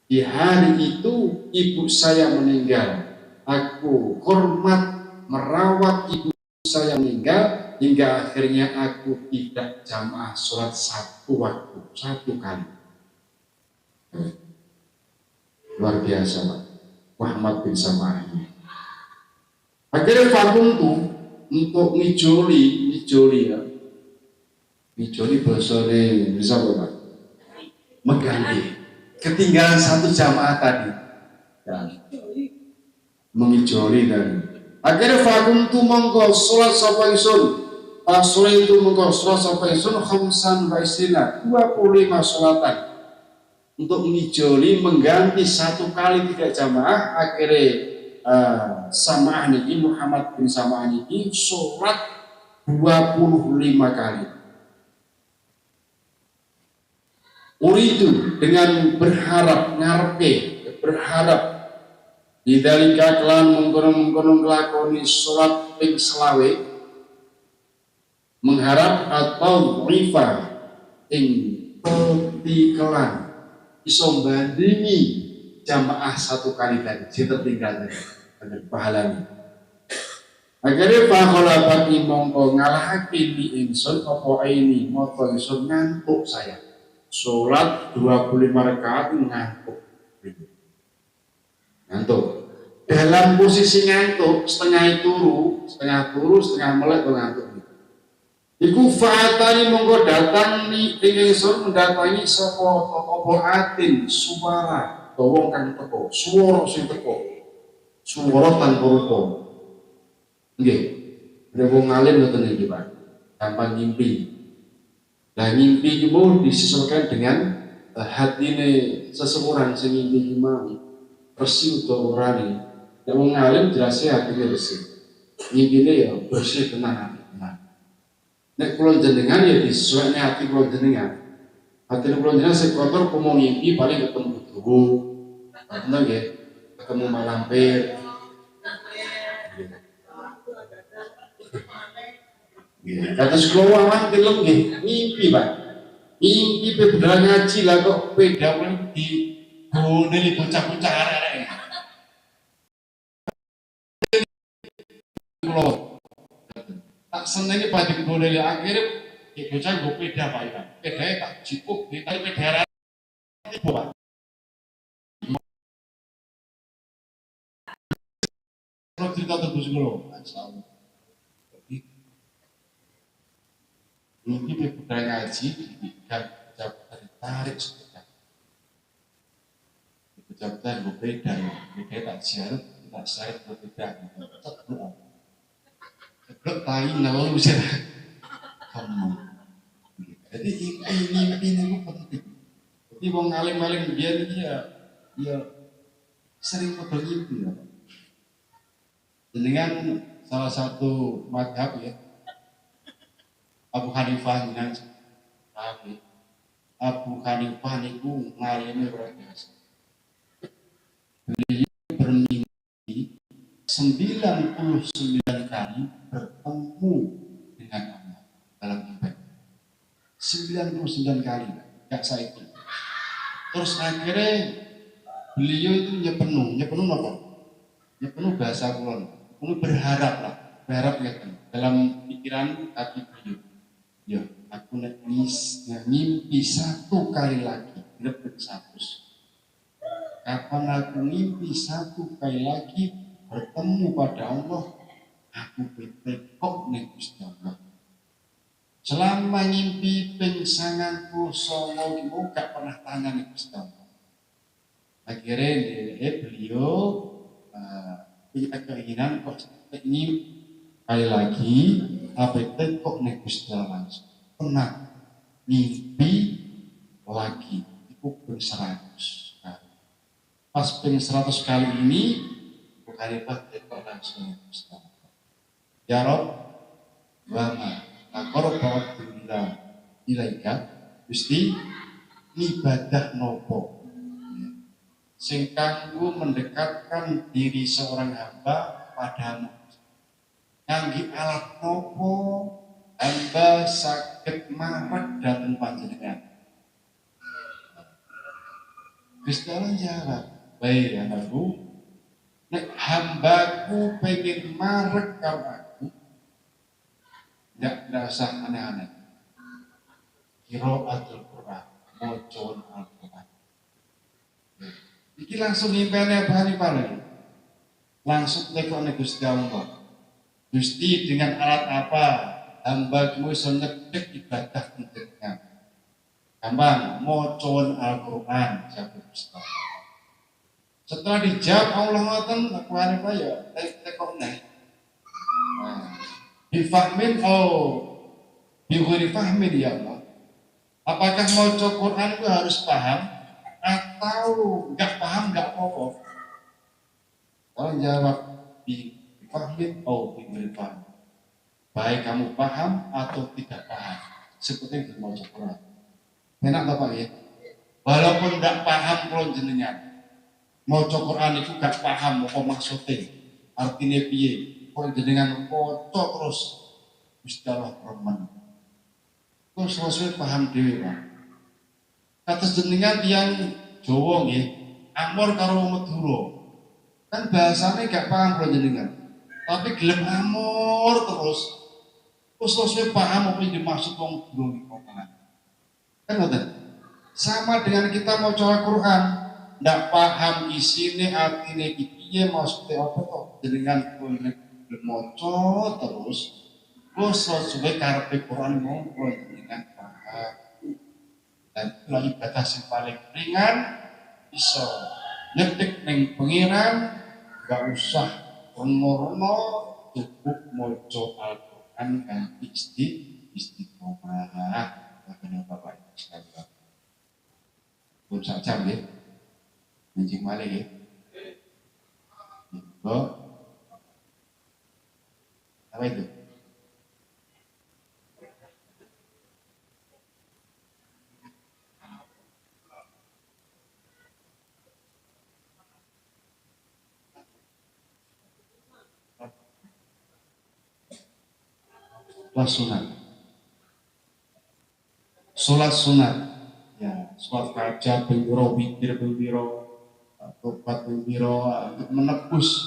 Di hari itu ibu saya meninggal. Aku hormat merawat ibu saya meninggal hingga akhirnya aku tidak jamaah sholat satu waktu, satu kali. Luar biasa Pak Muhammad bin Sam'ah ini. Akhirnya vakum tuh untuk ngijoli, ngijoli ya, ngijoli bahasane bisa apa Pak? Mengganti ketinggalan satu jamaah tadi, ya. Mengijoli tadi. Akhirnya vakum tuh mongko sholat sapa ingsun. Pas sholat itu mongko sholat sapa ingsun khamsan wa isrina, 25 sholatan. Untuk ngijoli mengganti satu kali tidak jamaah, akhirnya Sam'ah niki Muhammad bin Sam'ah niki sholat 25 kali. Uridu dengan berharap, ngarepe berharap bidzalika kelan mengkono-mengkono nglakoni sholat ping selawe, mengharap atau rifa ing petikelan iso bandingi jamaah satu kali tadi sing tertinggal tadi bener pahalane. Akhirnya fakholabat mongko ngalahake li ingsun apa ini moto ingsun, ngantuk saya. Sholat 25 rakaat ngantuk. Ngantuk. Dalam posisi ngantuk, setengah turu, setengah melek atau ngantuk. Iku fa'atani mongko datang ni ing ingsun mendatangi sapa apa atin suara wong kang teko, swara sing teko. Swara tanpa rupa. Nggih. Nek wong alim ngoten iki, Pak. Gampang ngimpi. Lah ngimpi iki mau disesuaikan dengan hatine seseorang sing ngimpi iki mau. Resik utawa ora nih. Nek wong alim jelasnya hatine resik. Ngimpine ya bersih tenang hati tenang. Nek kula jenengan ya disesuaikan hati kula jenengan. Hati kula jenengan sing kotor kumo ngimpi paling ketemu tubuh. Ngoten nggih. Ketemu malampir. Nggih. Kados kula wawan tilem nggih, ngimpi Pak. Ngimpi pe budal ngaji lah kok beda paling di gondeli bocah-bocah arek-arek. Kula tak seneni pada gondeli akhirnya ya bocah nggo peda Pak ya. Pedae tak jipuk ditarik peda arek tiba Pak. Kalau cerita tebus kula, masyaallah. Mimpi pe budal ngaji dipegang tarik sepeda. Bocah-bocah nggo peda ya, peda tak siarut, tak siarut nggo peda. Ceblok. Ceblok tai nelu sih. Kamu. Jadi mimpi niku penting. Jadi wong alim-alim biyen iki ya ya sering padha ngimpi ya. Jenengan salah satu mazhab ya, Abu Hanifah jenengan paham ya. Abu Hanifah niku ngalime luar biasa. Beliau bermimpi 99 kali bertemu dengan Allah dalam mimpi. 99 kali, gak saiki. Terus akhirnya beliau itu nyepenu, nyepenu apa? Nyepenu bahasa kulon, nyepenu berharap lah, berharap ya kan dalam pikiran hati beliau. Ya, aku nek ngimpi satu kali lagi, lebih 100. Kapan aku ngimpi satu kali lagi bertemu pada Allah, aku kok ning Gusti Allah. Selama ngimpi ping 99 iku gak pernah tanya ning Gusti Allah. Akhirnya beliau punya keinginan kok ingin kali lagi apa kok ning Gusti Allah langsung. Pernah ngimpi lagi iku ping 100 kali. Pas ping 100 kali ini Hanifah tekok langsung Gusti Allah. Ya Rob, wa ma taqarraba billah ilaika, Gusti ibadah nopo sing kanggo mendekatkan diri seorang hamba padamu. Ngangge alat nopo hamba saged marek dhateng panjenengan. Gusti Allah jawab, baik anakku, nek hambaku pengen marek karo aku, ndak Tidak usah aneh-aneh. Qiraatul Quran, maca Al-Quran. Iki langsung ngimpene Abu Hanifah lho. Langsung tekok Gusti Allah. Gusti, dengan alat apa hamba mu iso nyedek ibadah jenengan? Gampang, maca Al-Quran, jawab Gusti Allah. Setelah dijawab Allah ngoten, Abu Hanifah ya tekok neh. Nah, bifahmin au bi ghairi fahmin ya Allah. Apakah maca Quran itu harus paham atau enggak paham enggak apa-apa? Kalau jawab bi fahmin au bi ghairi fahmin. Baik kamu paham atau tidak paham, seperti yang maca Quran. Enak toh Pak ya? Walaupun enggak paham kula jenengan, maca Quran itu enggak paham apa maksudnya, artinya piye, kok jenengan maca terus Gusti Allah remen. Terus suwe paham dhewe, Pak. Kados jenengan tiyang Jawa nggih, amor karo wong Madura. Kan bahasane gak paham kula jenengan. Tapi gelem amor terus. Terus suwe paham apa yang dimaksud wong Madura niku. Kan ngoten. Sama dengan kita maca Al-Qur'an, ndak paham isine, artine iki piye, maksudnya apa kok jenengan gelem maca terus. Terus suwe karepe Quran monggo jenengan paham. Dan itulah ibadah sing paling ringan, iso nyedek ning pangeran, gak usah reno-reno, cukup maca Al-Qur'an kanthi istiqomah. Makanya Bapak Ibu sekalian. Pun sak jam nggih. Benjing malih nggih. Apa itu? Sholat sunat. Sholat sunat. Ya, sholat hajat, ping piro, witir ping piro, tobat ping piro, untuk menebus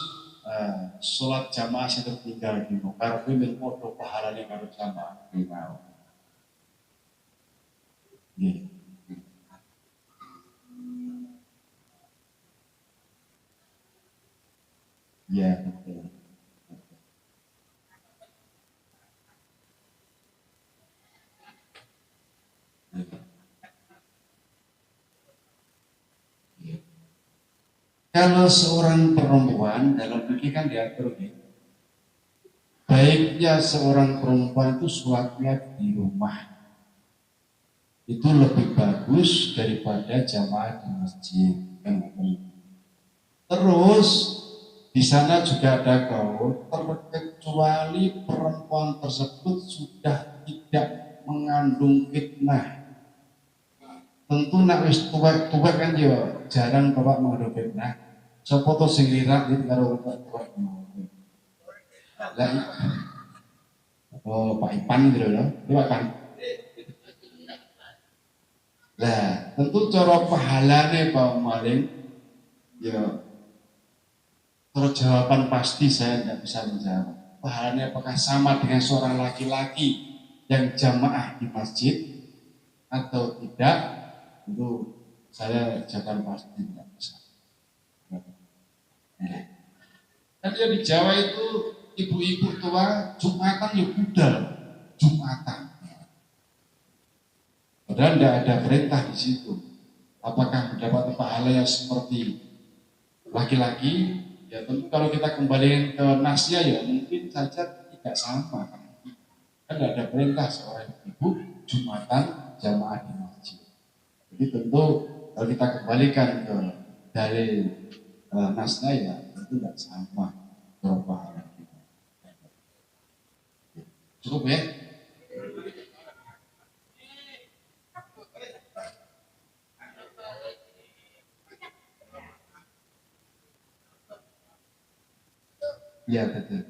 sholat jamaah sing tertinggal iki. Karepe men padha pahalane karo jamaah kuwi mau. Nggih. Ya, betul. Kalau seorang perempuan dalam fikih kan diatur nih, baiknya seorang perempuan itu sholatnya di rumah itu lebih bagus daripada jamaah di masjid. Terus di sana juga ada kaul terkecuali perempuan tersebut sudah tidak mengandung fitnah. Tentu nak wis tuwek-tuwek kan yo jarang bapak mengandung fitnah. Sopo to sing lirak iki karo tuwek-tuwek. Lah oh Pak Ipan gitu lho, iki Pak Ipan. Lah, tentu cara pahalane Pak Maling ya cara jawaban pasti saya tidak bisa menjawab. Pahalanya apakah sama dengan seorang laki-laki yang jamaah di masjid atau tidak? Tentu saya jawaban pasti tidak bisa. Kan ya di Jawa itu ibu-ibu tua Jumatan ya budal Jumatan. Padahal tidak ada perintah di situ. Apakah mendapat pahala yang seperti laki-laki? Ya tentu kalau kita kembaliin ke nasnya ya mungkin saja tidak sama. Kan tidak ada perintah seorang ibu Jumatan jamaah di masjid. Jadi tentu kalau kita kembalikan ke dalil nasnya ya tentu tidak sama pahala kita. Cukup ya? Ya betul.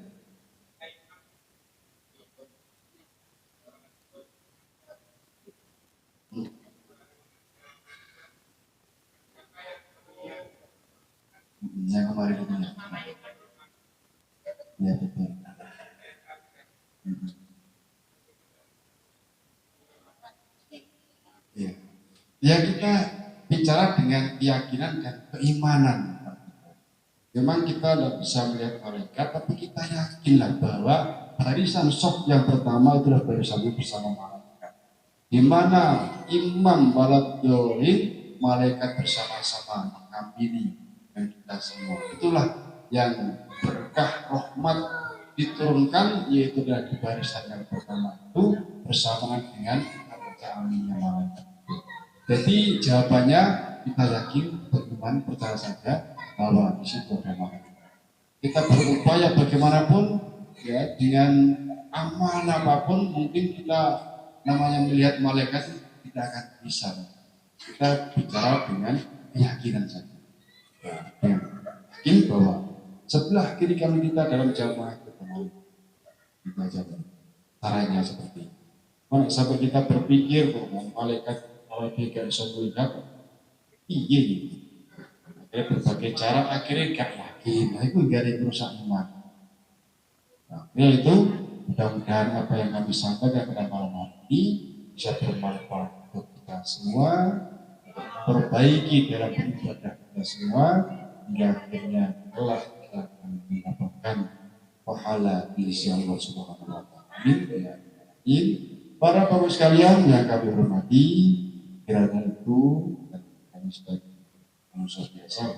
Yang kemarin itu ya. Ya betul. keyakinan dan keimanan. Memang kita tidak bisa melihat malaikat, tapi kita yakinlah bahwa barisan shaf yang pertama itulah barisan bersama malaikat. Di mana imam waladhdhollin, malaikat bersama-sama mengamini dan kita semua. Itulah yang berkah rahmat diturunkan, yaitu dari barisan yang pertama itu bersamaan dengan kita baca aminnya malaikat. Jadi jawabannya kita yakin, beriman, percaya saja bahwa di situ ada malaikat. Kita berupaya bagaimanapun ya, dengan amal apapun mungkin kita namanya melihat malaikat tidak akan bisa. Kita bicara dengan keyakinan saja. Nah, yakin bahwa sebelah kiri kami kita dalam jamaah kita malaikat. Kita aja caranya seperti itu. Mana sampai kita berpikir bahwa malaikat kalau dia gak bisa melihat, iya gitu. Akhirnya berbagai cara akhirnya gak yakin. Nah, itu gak ada yang merusak iman. Nah, ya itu mudah-mudahan apa yang kami sampaikan pada malam hari ini bisa bermanfaat untuk kita semua, perbaiki dalam beribadah kita semua, hingga akhirnya telah kita akan mendapatkan pahala di sisi Allah Subhanahu wa Ta'ala. Amin. Ya. Amin. Para bapak sekalian yang kami hormati, kiranya itu dan kami sebagai manusia biasa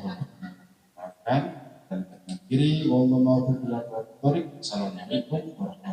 maafkan dan kiri. Assalamualaikum warahmatullahi.